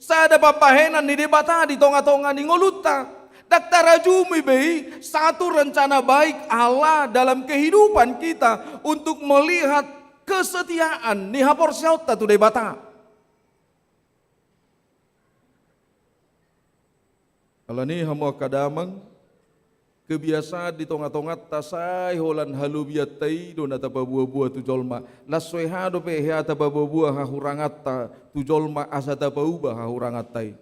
sada pambahenan ni Debata di tonga-tonga ni ngolunta. Ndang tarajumi be i satu rencana baik Allah dalam kehidupan kita untuk melihat kesetiaan ni haporseaonta tu Debata. Alani i hamu angka damang, kebiasaan di tonga-tonganta sai holan halobianta i do na tapaboa-boa tu jolma. Las so hea dope hea tapaboa-boa hahuranganta tu jolma asa tapauba hahuranganta i.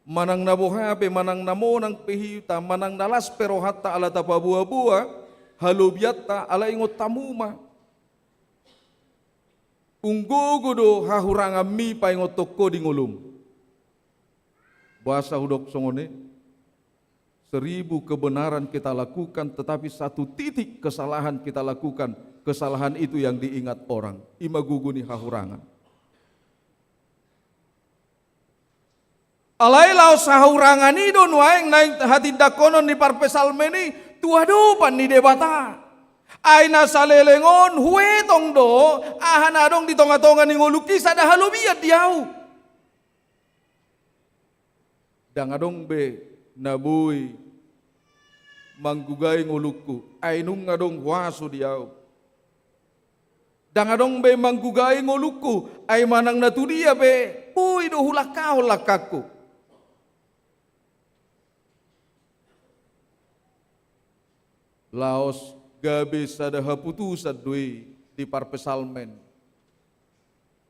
Manang na boha pe, manang na monang pe hita, manang na las pe rohanta ala tapaboa-boa halobianta, ala ingot hamu ma. Unggogo do hahuranganmi paingothon ho di ngolum. Boasa hudok songon i? Seribu kebenaran kita lakukan, tetapi satu titik kesalahan kita lakukan, kesalahan itu yang diingat orang. I ma gogo ni hahurangan. Alai laos hahurangan i do nuaeng naeng hatindanghonon ni parpsalmen i tu adopan ni Debata. Ai na saleleng on huetong do aha na adong di tonga-tonga ni ngolungki sada halobian di ahu. Ndang adong be na boi manggugai ngolungku, ai nunga adong huaso di ahu. Ndang adong be manggugai ngolungku, ai manang na tudia pe boi do hulangkahon langkangku. Laos gabe sada haputusan do i di parpsalmen.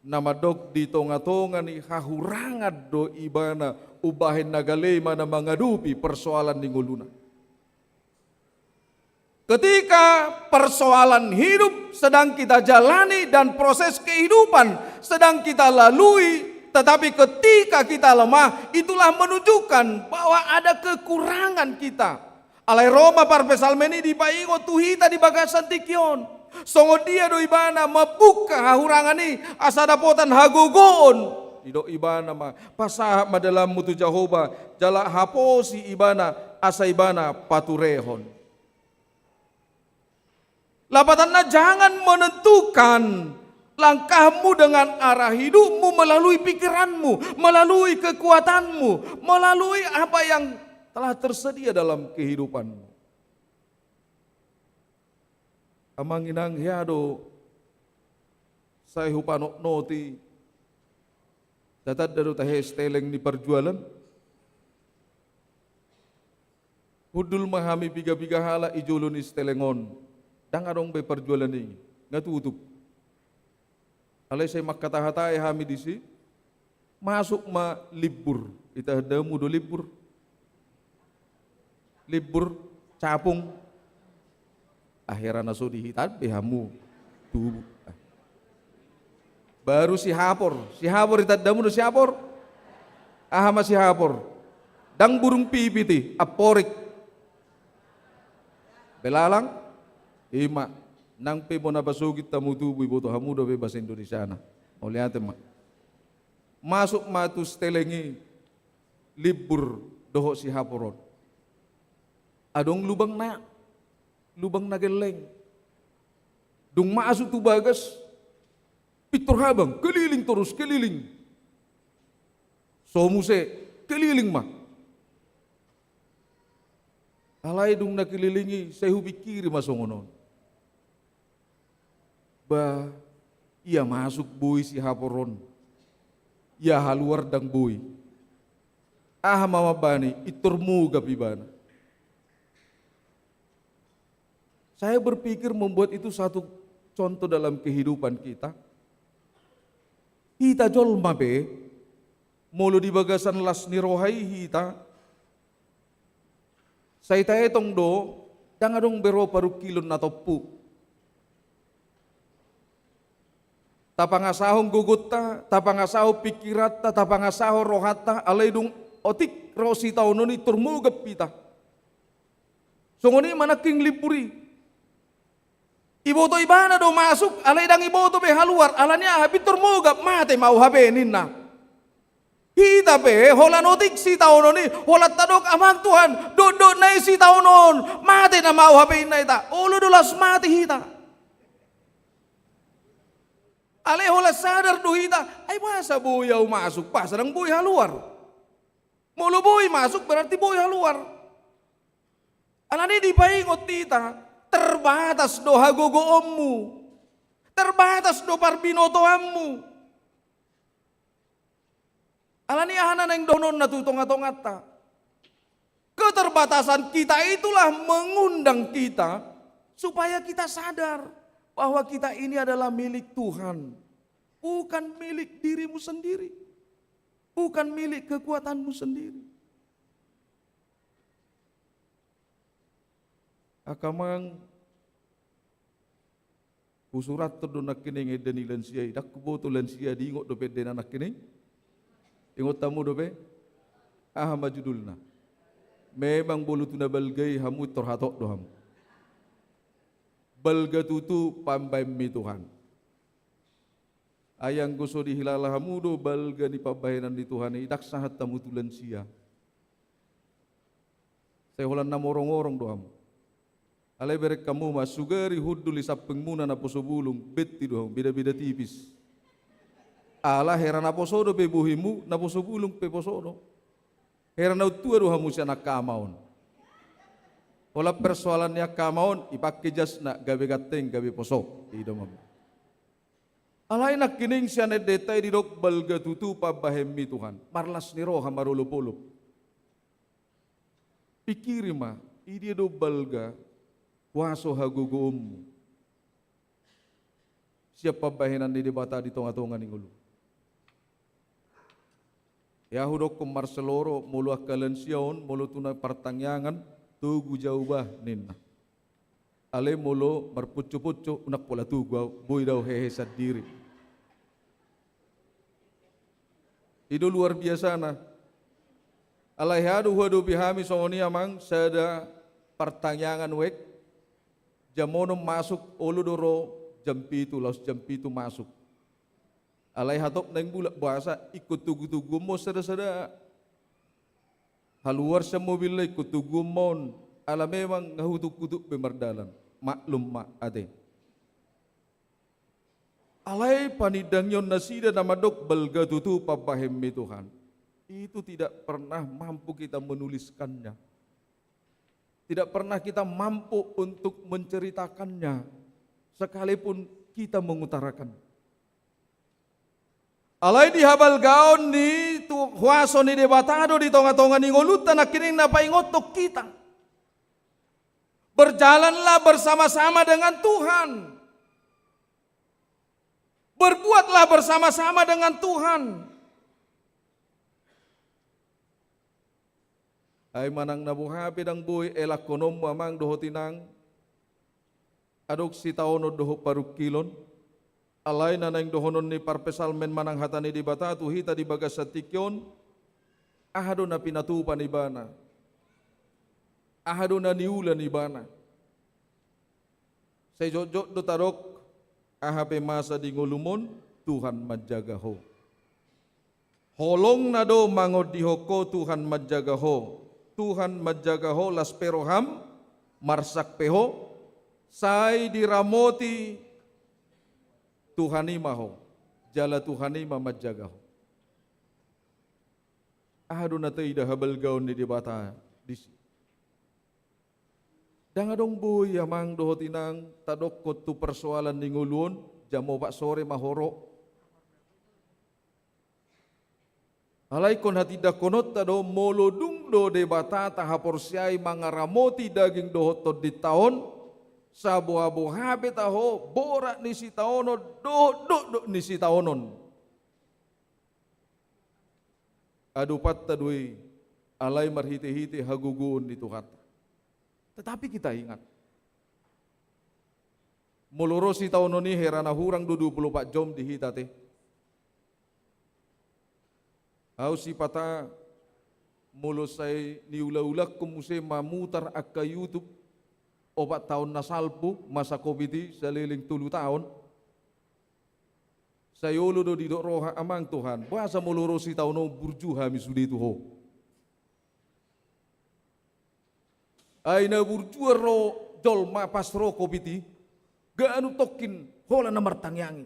Na mandok di tonga-tonga ni hahurangan do ibana umbahen na gale i manang mangadopi persoalan ni ngoluna. Ketika persoalan hidup sedang kita jalani dan proses kehidupan sedang kita lalui, tetapi ketika kita lemah, itulah menunjukkan bahwa ada kekurangan kita. Alai ro ma parpsalmen i dipaingot tu hita di bagasan tingki on. Songon dia do ibana mambuka hahurangan i asa dapotan hagogoon. Didok ibana ma, pasahat ma dalanmu tu Jahowa, jala haposi ibana asa ibana paturehon. Lapatanna, jangan menentukan langkahmu dengan arah hidupmu melalui pikiranmu, melalui kekuatanmu, melalui apa yang telah tersedia dalam kehidupanmu. Amang inang, hea do sai hupanotnoti, tatanda do tahe steleng ni parjualan? Hundul ma hami piga-piga halak i jolo ni steleng on. Ndang adong be parjualan i, nga tutup. Alai sai mangkata-hatai hami disi. Masuk ma libur. Ita handamu do libur. Libur capung. Akhera na so dihitan be hamu tubu. Baru sihapor. Sihapor, itandamu do sihapor. Aha ma sihapor? Ndang burung pipit i, amporik. Belalang, ima, nang pe bona pasogit hamu tubu, iboto hamu dope bahasa Indonesiana. Mauliate ma. Masuk ma tu steleng i limbur dohot sihapor on. Adong lubang na, lubang na gelleng. Dung masuk tu bagas, pintor habang, keliling torus, keliling. So muse, keliling ma. Alai dung na keliling i, sai hupingkiri ma songon on. Ba, ia masuk boi sihapor on. Ia haluar ndang boi. Aha ma mambahen i, pintor mogap ibana. Saya berpikir membuat itu satu contoh dalam kehidupan kita. Hita jolma pe, molo di bagasan las ni roha i hita, sai taetong do, ndang adong be ro parungkilon na tompu. Tapangasahon gogonta, tapangasahon pingkiranta, tapangasahon rohanta, alai dung otik ro sitaonon i pintor mogap hita. Songon i ma nangkin limbur i. Iboto ibana do masuk, alai ndang iboto be haluar, alani aha pintor mogap, mate ma au hape ninna. Hita pe, holan otik sitaonon i, holan tadok amang Tuhan, dokdok na i sitaonon, mate nama au hape ninna hita, olo do laos mate hita. Alai holan sadar do hita, ai boasa boi au masuk, boasa ndang boi haluar. Molo boi masuk berarti boi haluar. Alani dipaingot hita, terbatas do hagogoonmu, terbatas do parbinotoanmu. Alani aha na naeng dohononna tu tongatonganta? Keterbatasan kita itulah mengundang kita supaya kita sadar bahwa kita ini adalah milik Tuhan, bukan milik dirimu sendiri, bukan milik kekuatanmu sendiri. Angka amang, husurathon do nangkining ende ni lansia i, ndang huboto lansia diingot dope endena nangkining. Ingot hamu dope? Aha ma judulna? Memang molo tu na balga i hamu pintor hatop do hamu. Balga tutu pambahenmi Tuhan. Ai anggo so dihilala hamu do balga ni pambahenan ni Tuhan i, ndang sahat hamu tu lansia. Sai holan na morongorong do hamu. Alai bereng hamu ma, sugari hundul di sampingmuna naposo bulung, bentik do hamu, beda-beda tipis. Ala hera naposo dope bohimu, naposo bulung pe poso do. Hera na untua do hamu sian angka ama on. Holan persoalan ni angka ama on, ipangke jasna, gabe ganteng, gabe poso. I do ma. Alai nangkining sian endenta i didok balga tutu pambahenmi Tuhan. Marlas ni roha, marolopolop. Pingkiri ma, i dia do balga, huaso hagogoonmu sian pambahenan ni Debata di tongatonga ni ngolu. Ia hudokkon marseloro, molo angka lansia on, molo tu na partangiangan, togu jo au bah, ninna. Alai molo marpuncupuncu, unang pola togu au, boi do au hehe sandiri. I do luar biasana. Alai hea do huadopi hami songon i amang, sada partangiangan wek, jam onom masuk, olo do ro jam pitu, laos jam pitu masuk. Alai hatop naeng mulak, boasa ingkon togutoguon ma on sadasada. Haluar sian mobilna ingkon toguon ma on, ala memang nga hutukhutuk be mardalan. Maklum ma ate. Alai panindangion nasida na mandok balga tutu pambahenmi Tuhan, itu tidak pernah mampu kita menuliskannya. Tidak pernah kita mampu untuk menceritakannya, sekalipun kita mengutarakan. Alai di habalgaon ni tu huaso ni Debata do di tongatonga ni ngolunta nangkining na paingothon hita. Berjalanlah bersama-sama dengan Tuhan. Berbuatlah bersama-sama dengan Tuhan. Ai manang na boha pe ndang boi elangkononmu amang dohot inang, adong sitaonon dohot parungkilon. Alai na naeng dohonon ni parpsalmen manang hata ni Debata tu hita di bagasan tingki on, Aha do na pinatupa ni ibana? Aha do na niula ni ibana? Sai jotjot do tadok, aha pe masa di ngolum on, Tuhan manjaga ho. Holongna do mangondihon ho, Tuhan manjaga ho. Tuhan manjaga ho, las pe roham, marsak pe ho, sai diramoti Tuhan i ma ho, jala Tuhan i ma manjaga ho. Aha do na taida habalgaon ni Debata disi? Ndang adong boi amang dohot inang tadokkon tu persoalan ni ngolu on, jam opat sore ma ho ro. Alai ingkon hatindangkononta do, molo dung do Debata tahaporseai mangaramoti daging dohot tondinta on, sabohaboha pe taho borat ni sitaonon dohot dokdok ni sitaonon. Adopanta do i, alai marhitehite hagogoon ni Tuhanta. Tetapi kita ingat, molo ro sitaonon i, hera na hurang do dua puluh opat jom di hita te. Ahu sipata, molo sai niulaulangkon muse mamutar angka YouTube, opat taon na salpu masa covid i, saleleng tolu taon. Sai olo do didok roha, amang Tuhan, boasa molo ro sitaonon burju hami sude tu ho? Ai na burjuan ro jolma pas ro covid i, ganup tongkin holan na martangiangi.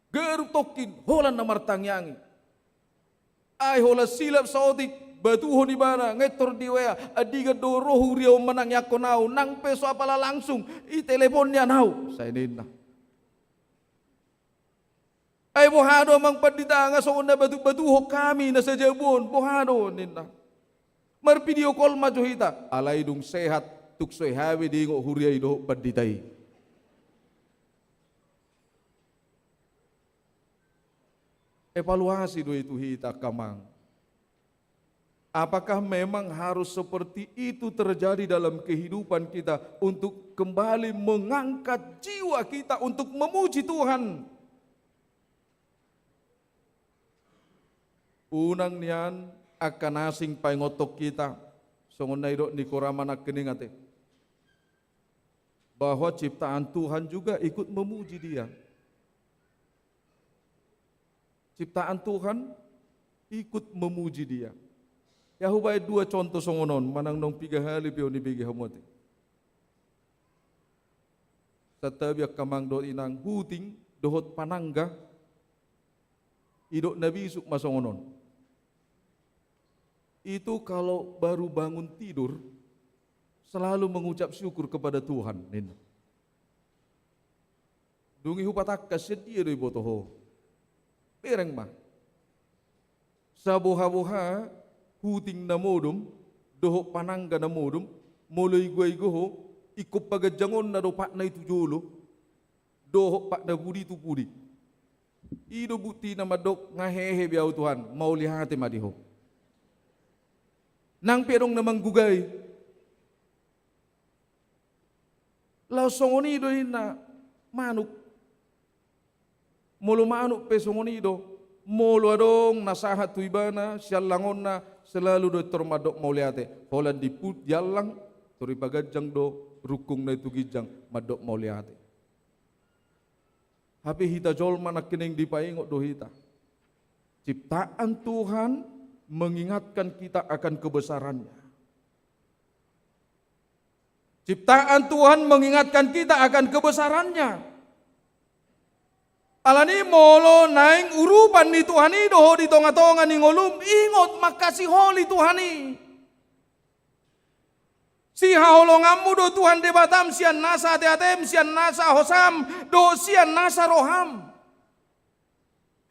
Ganup tongkin holan na martangiangi. Ai holan silap saotik, batuhon ibana, ngentor di W A, andigan do ro huria on manangiangkon ahu, nang pe so apala langsung, i telepon nian ahu, sai ninna. Ai boha do amang pandita, nga songon na batuhon hami na sajabu on, boha do ninna. Mar video call ma jo hita, alai dung sehat, tung so hea be diingot huria i dohot pandita i. Evaluasi do i tu hita angka amang. Apakah memang harus seperti itu terjadi dalam kehidupan kita untuk kembali mengangkat jiwa kita untuk memuji Tuhan? Unang nian angka na asing paingothon hita, songon na nidok ni Korama nangkining ate, bahwa ciptaan Tuhan juga ikut memuji Dia. Ciptaan Tuhan ikut memuji Dia. Ya, hubaen dua contoh songon on, manang naung piga hali pe on dibege hamu ate. Santabi angka amang dohot inang, huting dohot panangga, didok na bisuk ma songon on. Itu kalau baru bangun tidur, selalu mengucap syukur kepada Tuhan, ninna. Dung i hupatangkas, sian dia do iboto ho? Bereng ma. Sabohaboha huting na modom dohot panangga na modom, molo igoigo ho, ingkon paganjangonna do patna i tu jolo dohot patna pudi tu pudi. I do buktina mandok, nga hehe be ahu Tuhan, mauliate ma di Ho. Nang pe adong na manggugai. Laos songon i do ninna manuk. Molo manuk pe songon i do, molo adong na sahat tu ibana siallangonna, selalu do intor mandok mauliate. Holan diput diallang, tor dipaganjang do rungkungna i tu ginjang mandok mauliate. Hape hita jolma nangkining dipaingot do hita. Ciptaan Tuhan mengingatkan kita akan kebesaran-Nya. Ciptaan Tuhan mengingatkan kita akan kebesaran-Nya. Alani molo naeng urupan ni Tuhan i do ho di tongatonga ni ngolum, ingot mangkasiholi Tuhan i. Sihaholonganmu do Tuhan Debatam sian nasa ateatem, sian nasa hosam, dohot sian nasa roham.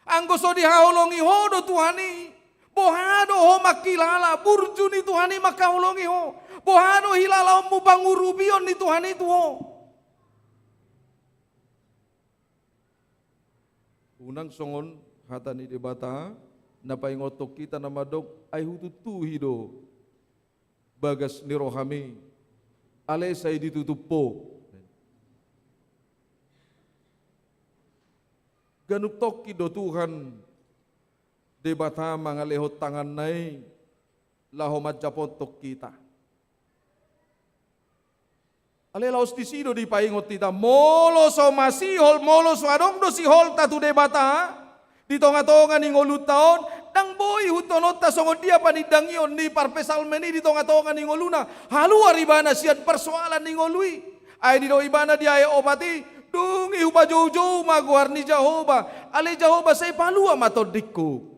Anggo so dihaholongi ho do Tuhan i, boha do ho mangkilala burju ni Tuhan i mangkaholongi ho? Boha do hilalaonmu pangurupion ni Tuhan i tu ho? Unang songon hata ni Debata na paingothon hita na mandok, ai hutuntuhi do bagas ni rohami, alai sai ditutup ho. Ganup tongkin do Tuhan Debata mangalehon tanganna i laho manjapothon hita. Alai laos disi do dipaingot hita, molo so masihol, molo so adong do siholta tu Debata di tongatonga ni ngolunta on, ndang boi ihutkononta songon dia panindangion ni parpsalmen i di tongatonga ni ngoluna, haluar ibana sian parsoalan ni ngolu i. Ai didok ibana di ayat opat i, dung i hupajoujou ma goar ni Jahowa, ale Jahowa, sai palua ma tondingku.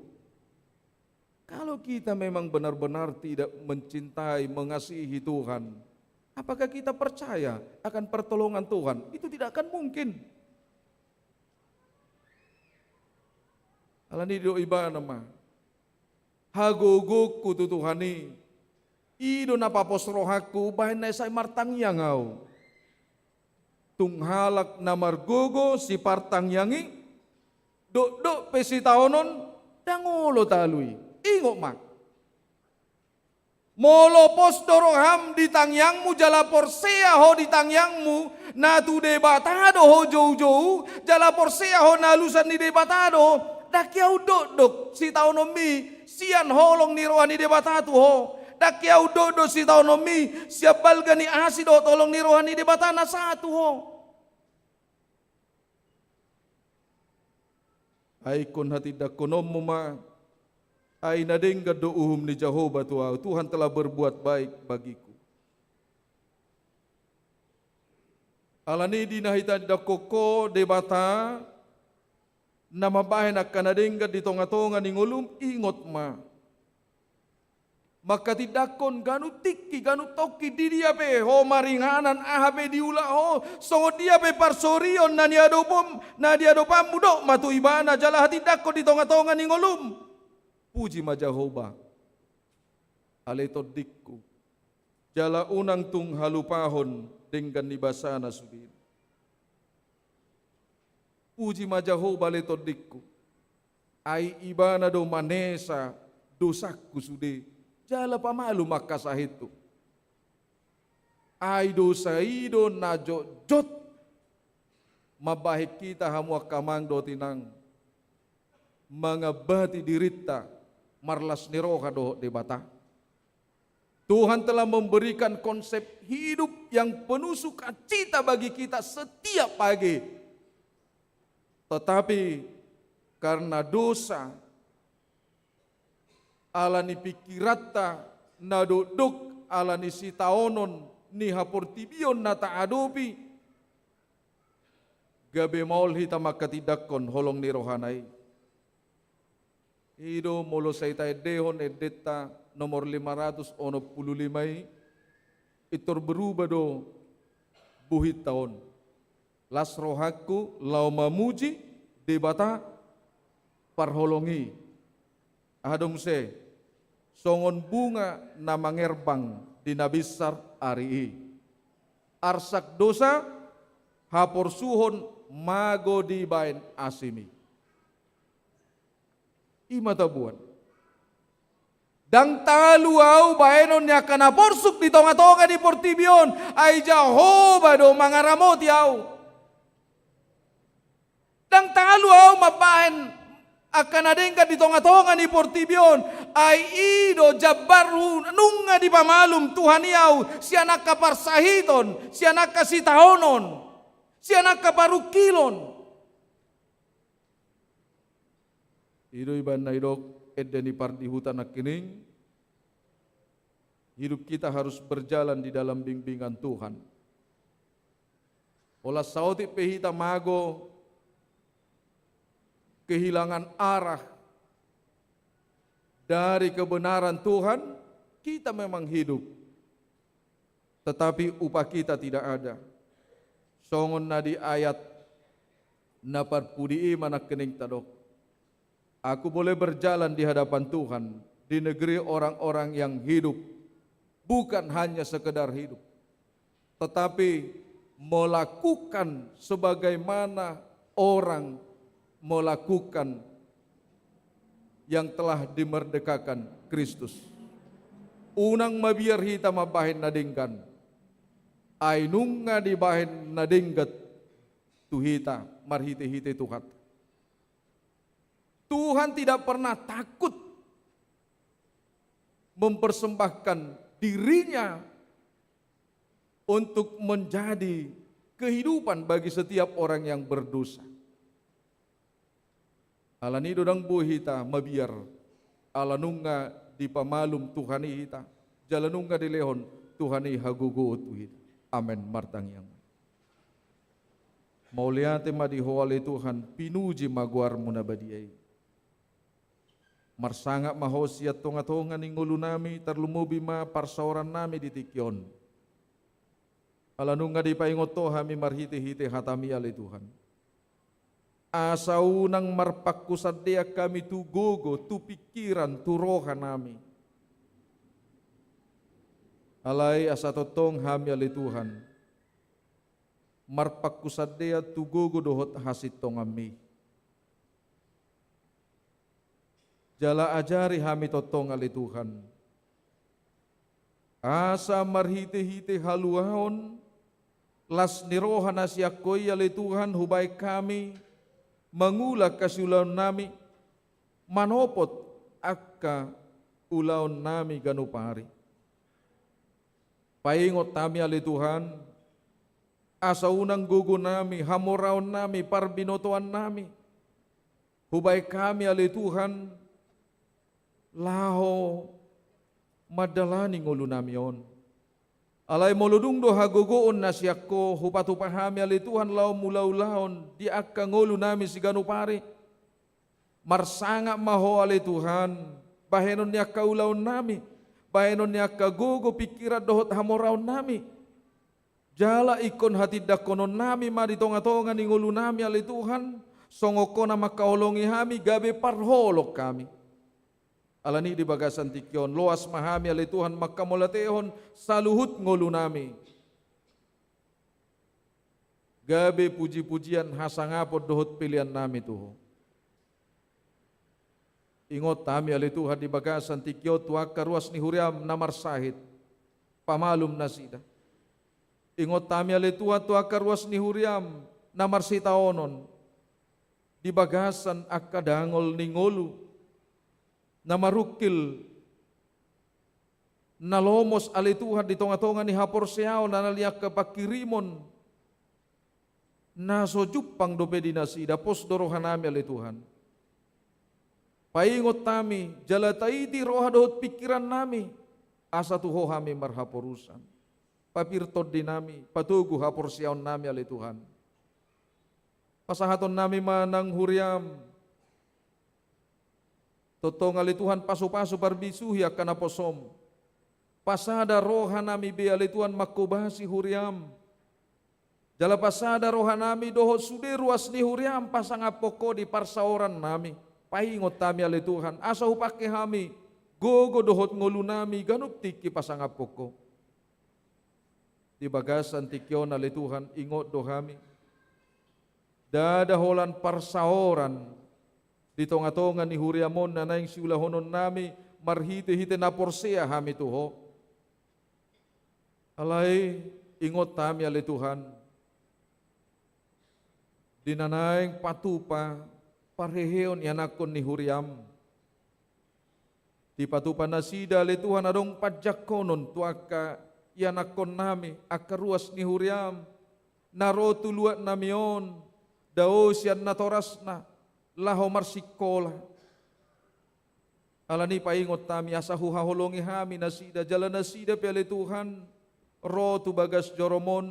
Kalau kita memang benar-benar tidak mencintai, mengasihi Tuhan, apakah kita percaya akan pertolongan Tuhan? Itu tidak akan mungkin. Alani i didok ibana ma, hagogoonku tu Tuhan i, i do na papos rohangku, umbahen na sai martangiang au. Tung halak na margogo sipartangiang i, dokdok pe sitaonon, ndang olo talu i. Ingot ma. Molo pos do roham di tangiangmu jala porsea ho di tangiangmu, na tu Debata do ho joujou, jala porsea ho na alusan ni Debata do ho, ndang hea undokdok sitaononmi sian holong ni roha ni Debata tu ho. Ndang hea undokdok sitaononmi sian balga ni asi dohot holong ni roha ni Debata na sahat tu ho. Ai ingkon hatindangkononmu ma, ai na denggan do uhum ni Jahowa tu ahu, Tuhan telah berbuat baik bagiku. Alani i di na hatindangkon ho Debata, na mambahen angka na denggan di tongatonga ni ngolum, ingot ma. Mangkatindangkon ganup tingki, ganup tongkin, di dia pe ho maringanan, aha pe diula ho, songon dia pe parsorion na niadopom, na niadopanmu, dok ma tu ibana jala hatindangkon di tongatonga ni ngolum. Puji ma Jahowa, ale tondingku, jala unang tung halupahon denggan ni basana sude. Puji ma Jahowa, ale tondingku. Ai ibana do manesa dosangku sude, jala pamalum angka sahithu. Ai dosa i do na jotjot mambahen hita hamu angka amang dohot inang mangambati dirinta marlas ni roha dohot Debata. Tuhan telah memberikan konsep hidup yang penuh sukacita bagi kita setiap pagi. Tetapi karena dosa, ala ni pingkiranta na dokdok, ala ni sitaonon ni haportibion na taadopi, gabe maol hita mangkatindangkon holong ni rohana i. I do molo sai taendehon endenta nomor lima ratus onom pulu lima i, pintor berubah do buhinta on. Las rohangku laho mamuji Debata parholong i. Aha do muse? Songon bunga na mangerbang di na binsar ari i. Arsak dosa, haporsuhon mago dibaen asimi. I ma taboan. Ndang talu ahu baenon ni angka na porsuk di tongatonga ni portibi on, ai Jahowa do mangaramoti ahu. Ndang talu ahu mambahen angka na denggan di tongatonga ni portibi on, ai i do jambarhu, nunga dipamalum Tuhan i ahu sian angka parsahiton, sian angka sitaonon, sian angka parungkilon. I do ibana didok ende ni pardihuta nangkining, hidup kita harus berjalan di dalam bimbingan Tuhan. Holan saotik pe hita mago kehilangan arah dari kebenaran Tuhan, kita memang hidup, tetapi upah kita tidak ada. Songon na di ayat na parpudi i ma nangkining tadok. Aku boleh berjalan di hadapan Tuhan, di negeri orang-orang yang hidup, bukan hanya sekedar hidup, tetapi melakukan sebagaimana orang melakukan yang telah dimerdekakan Kristus. Unang mabiar hita mambahen na denggan, ai nunga dibahen na denggan tu hita marhitehite Tuhan. Tuhan tidak pernah takut mempersembahkan dirinya untuk menjadi kehidupan bagi setiap orang yang berdosa. Alani i do ndang boi hita mabiar, ala nunga dipamalum Tuhan i hita, jala nunga dilehon Tuhan i hagogoon tu hita. Amen. Martangiang. Mauliate ma di Ho ale Tuhan, pinuji ma goarMu na badia i. Marsangap ma Ho sian tongatonga ni ngolunami, tarlumobi ma parsaorannami di tingki on. Ala nunga dipaingot Ho hami marhitehite hataMi ale Tuhan. Asa unang marpangkusandea hami tu gogo, tu pingkiran, tu rohanami. Alai asa tongtong hami ale Tuhan marpangkusandea tu gogo dohot hasintonganMi. Jala ajari hami tongtong ale Tuhan, asa marhitehite haluaon, las ni roha na sian Ho i ale Tuhan, hubaen hami mangula angka siulaonnami, manopot angka ulaonnami ganup ari. Paingot hami ale Tuhan, asa unang gogonami, hamoraonnami, parbinotoannami hubaen hami ale Tuhan, laho mandalani ngolunami on. Alai molo dung do hagogoon na sian Ho, hupatupa hami ale Tuhan laho mangula ulaon di angka ngolunami siganup ari. Marsangap ma Ho ale Tuhan, bahenon ni angka ulaonnami, bahenon ni angka gogo, pingkiran dohot hamoraonnami. Jala ingkon hatindangkononnami ma di tongatonga ni ngolunami ale Tuhan, songon Ho na mangkaholongi hami, gabe parholong hami. Alani i di bagasan tingki on, loas ma hami ale Tuhan mangkamauliatehon saluhut ngolunami. Gabe pujipujian, hasangapon dohot peleannami tu Ho. Ingot hami ale Tuhan di bagasan tingki on tu angka ruas ni huriaM na marsahit, pamalum nasida. Ingot hami ale Tuhan tu angka ruas ni huriaM na marsitaonon di bagasan angka dangol ni ngolu na marungkil, na lomos ale Tuhan di tongatonga ni haporseaon, ala ni angka pangkirimon na so jumpang dope di nasida. Pos do rohanami ale Tuhan. Paingot hami, jala taiti roha dohot pingkirannami, asa tu Ho hami marhaporusan. Papir tondinami, patogu haporseaonnami ale Tuhan. Pasahatonnami ma nang huriaM. Tongtong ale Tuhan, pasupasu parbisuhi angka naposoM. Pasada rohanami be ale Tuhan manghobasi huriaM. Jala pasada rohanami dohot sude ruas ni huriaM pasangaphon Ho di parsaorannami. Paingot hami ale Tuhan, asa hupangke hami gogo dohot ngolunami ganup tingki pasangaphon Ho. Di bagasan tingki on ale Tuhan, ingot do hami. Ndada holan parsaoran di tongatonga ni huriaM on na naeng siulahononnami marhitehite na porsea hami tu Ho. Alai ingot hami ale Tuhan, di na naeng patupa parheheon ianakhon ni huriaM. Dipatupa nasida ale Tuhan adong panjangkonon tu angka ianakhonnami, angka ruas ni huriaM, na ro tu luatnami on, dao sian natorasna, laho marsingkola. Alani i paingot hami asa huhaholongi hami nasida, jala nasida pe ale Tuhan, ro tu bagas joroM on,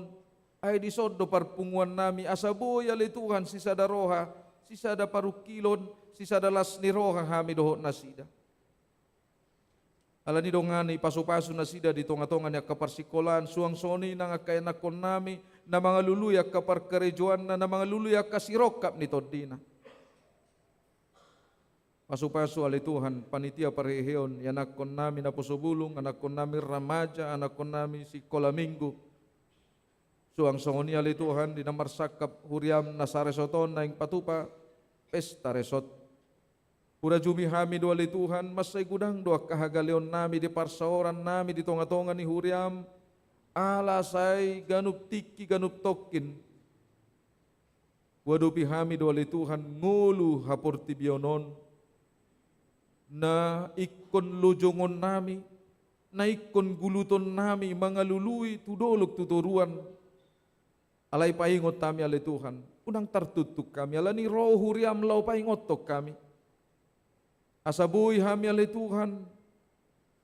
ai dison do parpunguannami, asa boi ale Tuhan sisada roha, sisada parungkilon, sisada las ni roha hami dohot nasida. Alani i dongani pasupasu nasida di tongatonga ni angka parsingkolaan, suang songon i nang angka ianakhonnami, na mangalului angka parkarejoanna, na mangalului angka sirongkap ni tondina. Pasupasu ale Tuhan, panitia parheheon, ianakhonnami naposo bulung, anakhonnami remaja, anakhonnami sikola minggu. Suang songon i ale Tuhan, di na marsangkap huriaM na saresot on naeng patupa pesta resot. Hurajumi hami do ale Tuhan, mansai godang do angka hagaleonnami di parsaorannami di tongatonga ni huriaM, ala sai ganup tingki ganup tongkin huadopi hami do ale Tuhan ngolu haportibion on, na ingkon lojongonnami, na ingkon gulutonnami mangalului tu dolok tu toruan. Alai paingot hami ale Tuhan, unang tartuktuk hami, alani ro huriam laho paingothon hami. Asa boi hami ale Tuhan,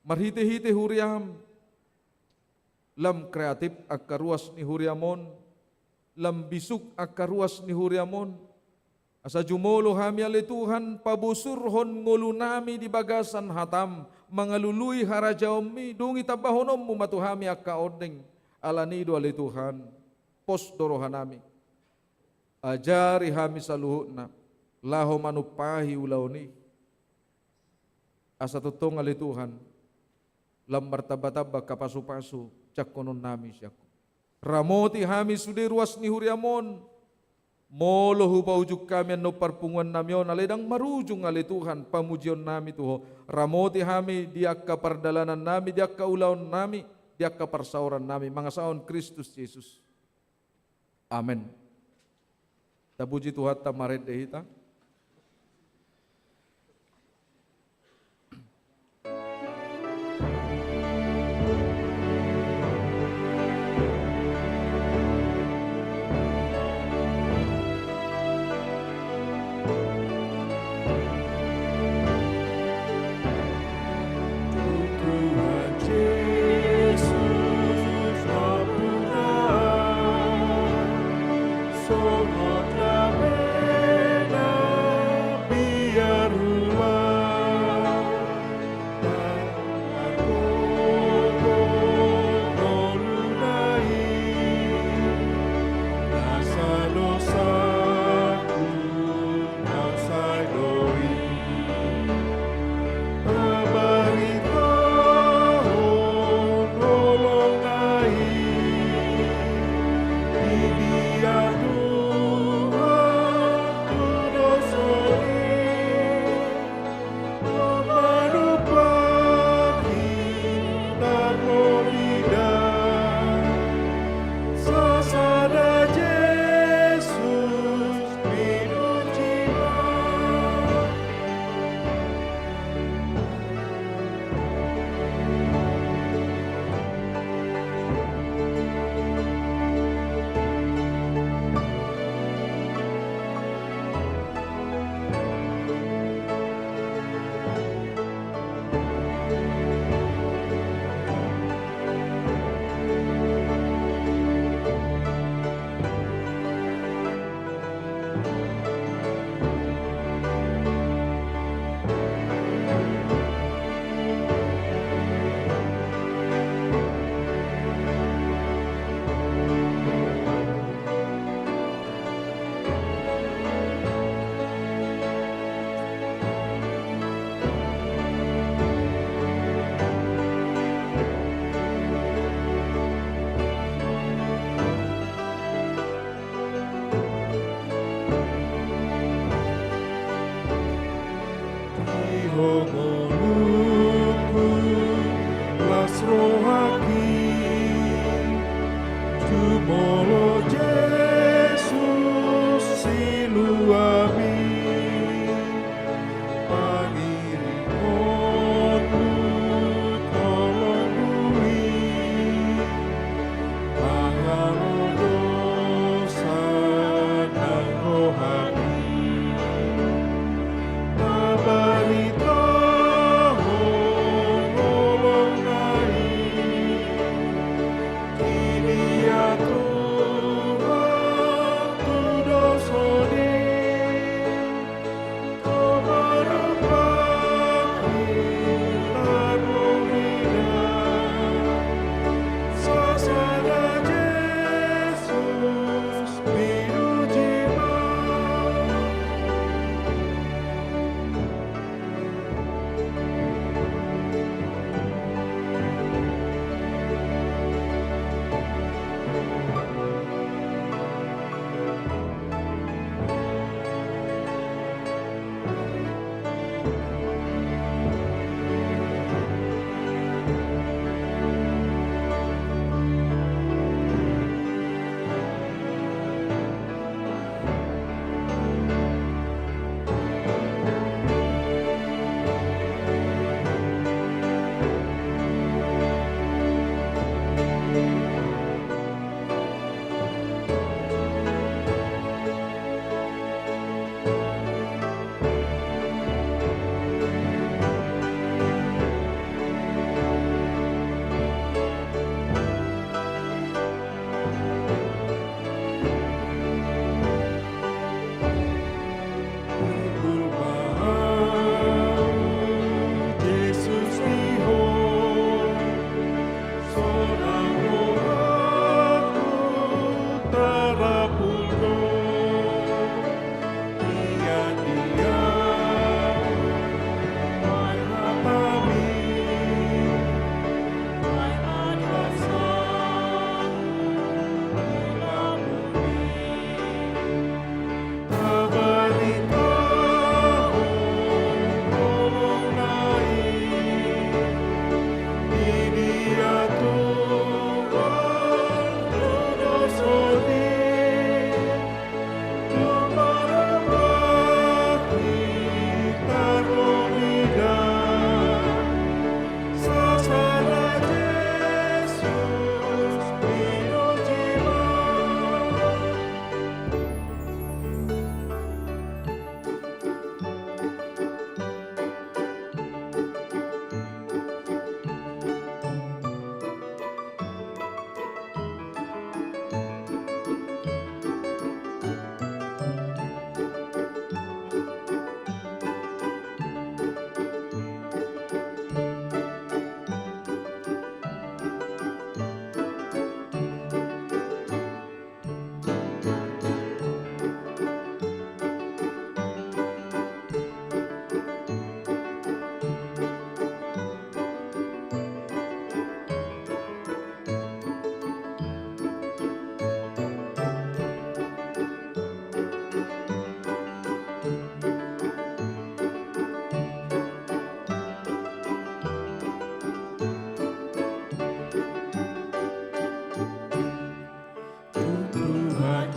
marhitehite huriam, lam kreatif angka ruas ni huriam on, lam bisuk angka ruas ni huriam on, asa jumolo hami ale Tuhan, pabosurhon ngolunami di bagasan hatam, mangalului harajaonmi, dung itambahononmu ma tu hami angka ondeng, alani do ale Tuhan, pos do rohanami. Ajari hami saluhutna, laho manumpahi ulaon i. Asa tongtong ale Tuhan, lam martambatamba angka pasupasu jangkononnami sian Ho. Ramoti hami sude ruas ni huriam on. Molo hupaujung hami annon parpunguannami on, alai ndang marujung ale Tuhan pamujionnami tu Ho. Ramoti hami di angka pardalanannami, di angka ulaonnami, di angka parsaorannami, mangasahon Kristus Jesus. Amen. Tapuji Tuhanta, marende hita.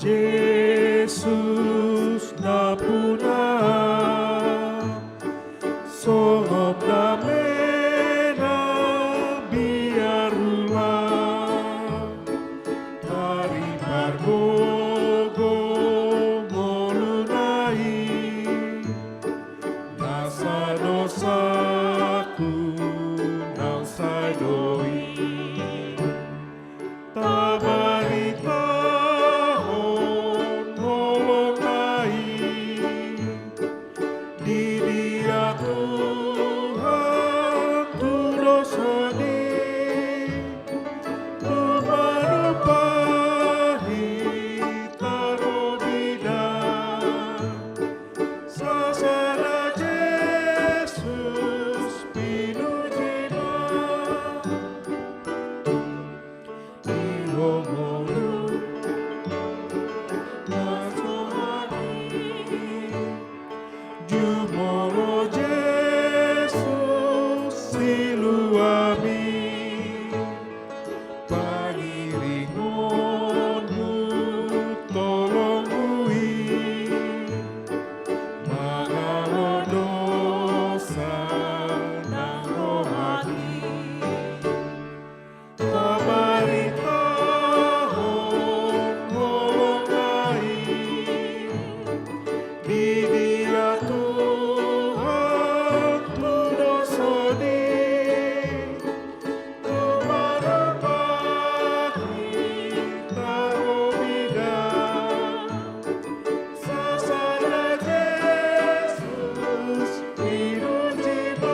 Jesus nampuna, songon dame na biar ulang, taripargogo ngoluna i, nasa dosaku naung sai do i. Tabaritahon holongna i, di dia Tuhan tudoson i, tumanud pahi tarlobi da, sasada Jesus pinuji ma. Di ho ngolu na so hami, jumolo Jesus siluami, pangiringonmu tolongmu i, mangalo dosa nang rohaki. Tabaritahon holongna i, di dia Tuhan tudoson i, tumanud pahi tarlobi da, sasada Jesus pinuji ma.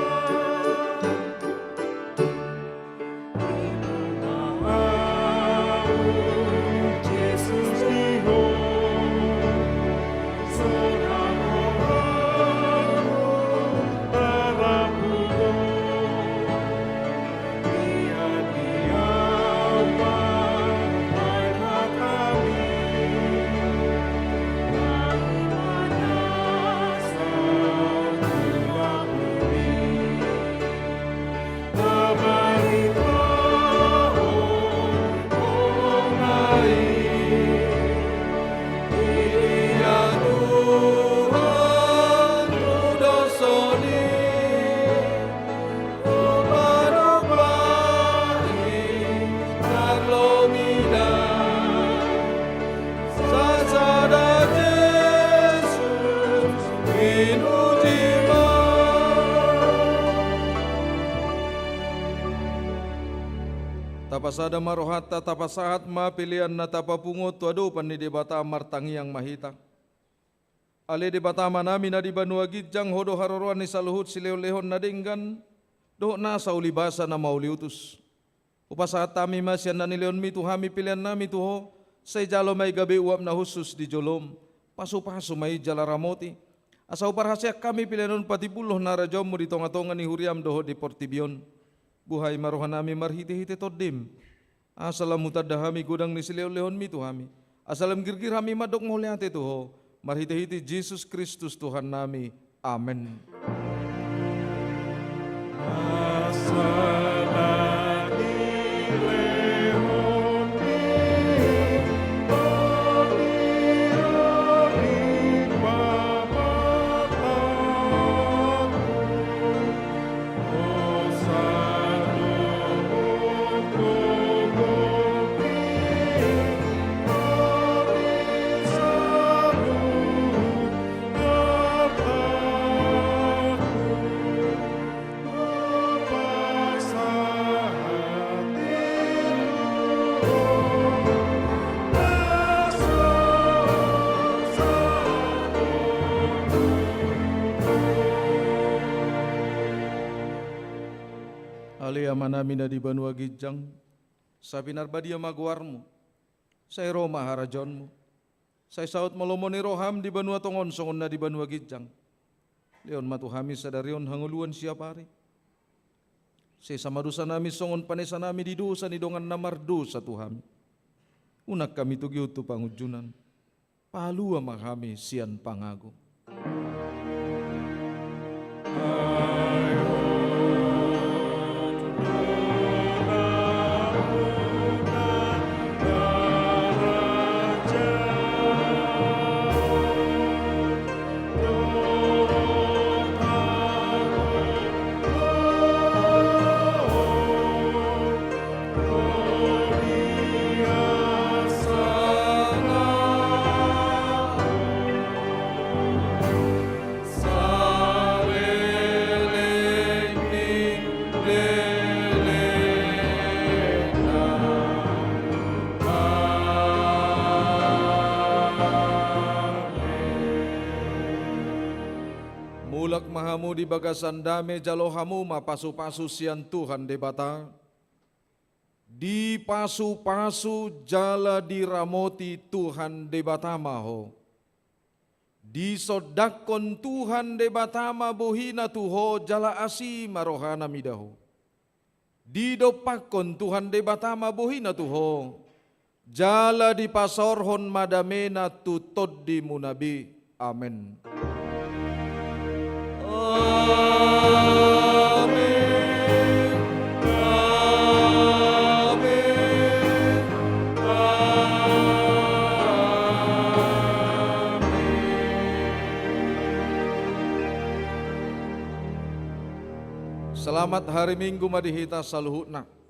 Sasada Jesus pinuji ma. Tapasada ma rohanta, tapasahat ma pelean na tapapungu tu adopan ni Debata. Martangiang ma hita. Ale Debata Amanami na di banua ginjang, Ho do haroroan ni saluhut silehonlehon na denggan dohot nasa ulibasa na mauliutus. Hupasahat hami ma sian na nilehonMi tu hami peleannami tu Ho, sai jalo ma i gabe uap na hushus di joloM, pasupasu ma i jala ramoti, asa huparhaseang hami pelean on patimbulhon harajaonMu di tongatonga ni huriaM dohot di portibi on. Buhai ma rohanami marhitehite TondiM, asa lam hutanda hami godang ni silehonlehonMi tu hami, asa lam girgir hami mandok mauliate tu Ho, marhitehite Jesus Kristus Tuhannami. Amen. Ale Amanami na di banua ginjang, sai pinarbadia ma goarMu, sai ro ma harajaonMu, sai saut ma lomo ni rohaM di banua tonga on songon na di banua ginjang. Lehon ma tu hami sadari on hangoluan siapari. Sesa ma dosanami songon panesanami di dosa ni dongan na mardosa tu hami. Unang hami togihon tu pangunjunan. Palua ma hami sian pangago. ma hamu di bagasan dame, jalo hamu ma pasupasu sian Tuhan Debata. Dipasupasu jala diramoti Tuhan Debata ma ho. Disondangkon Tuhan Debata ma bohina tu ho jala asi ma rohana mida ho. Didompakkon Tuhan Debata ma bohina tu ho, jala dipasaorhon ma damena tu tondimuna be. Amen. Amen. Amen. Amen. Selamat hari Minggu ma di hita saluhutna.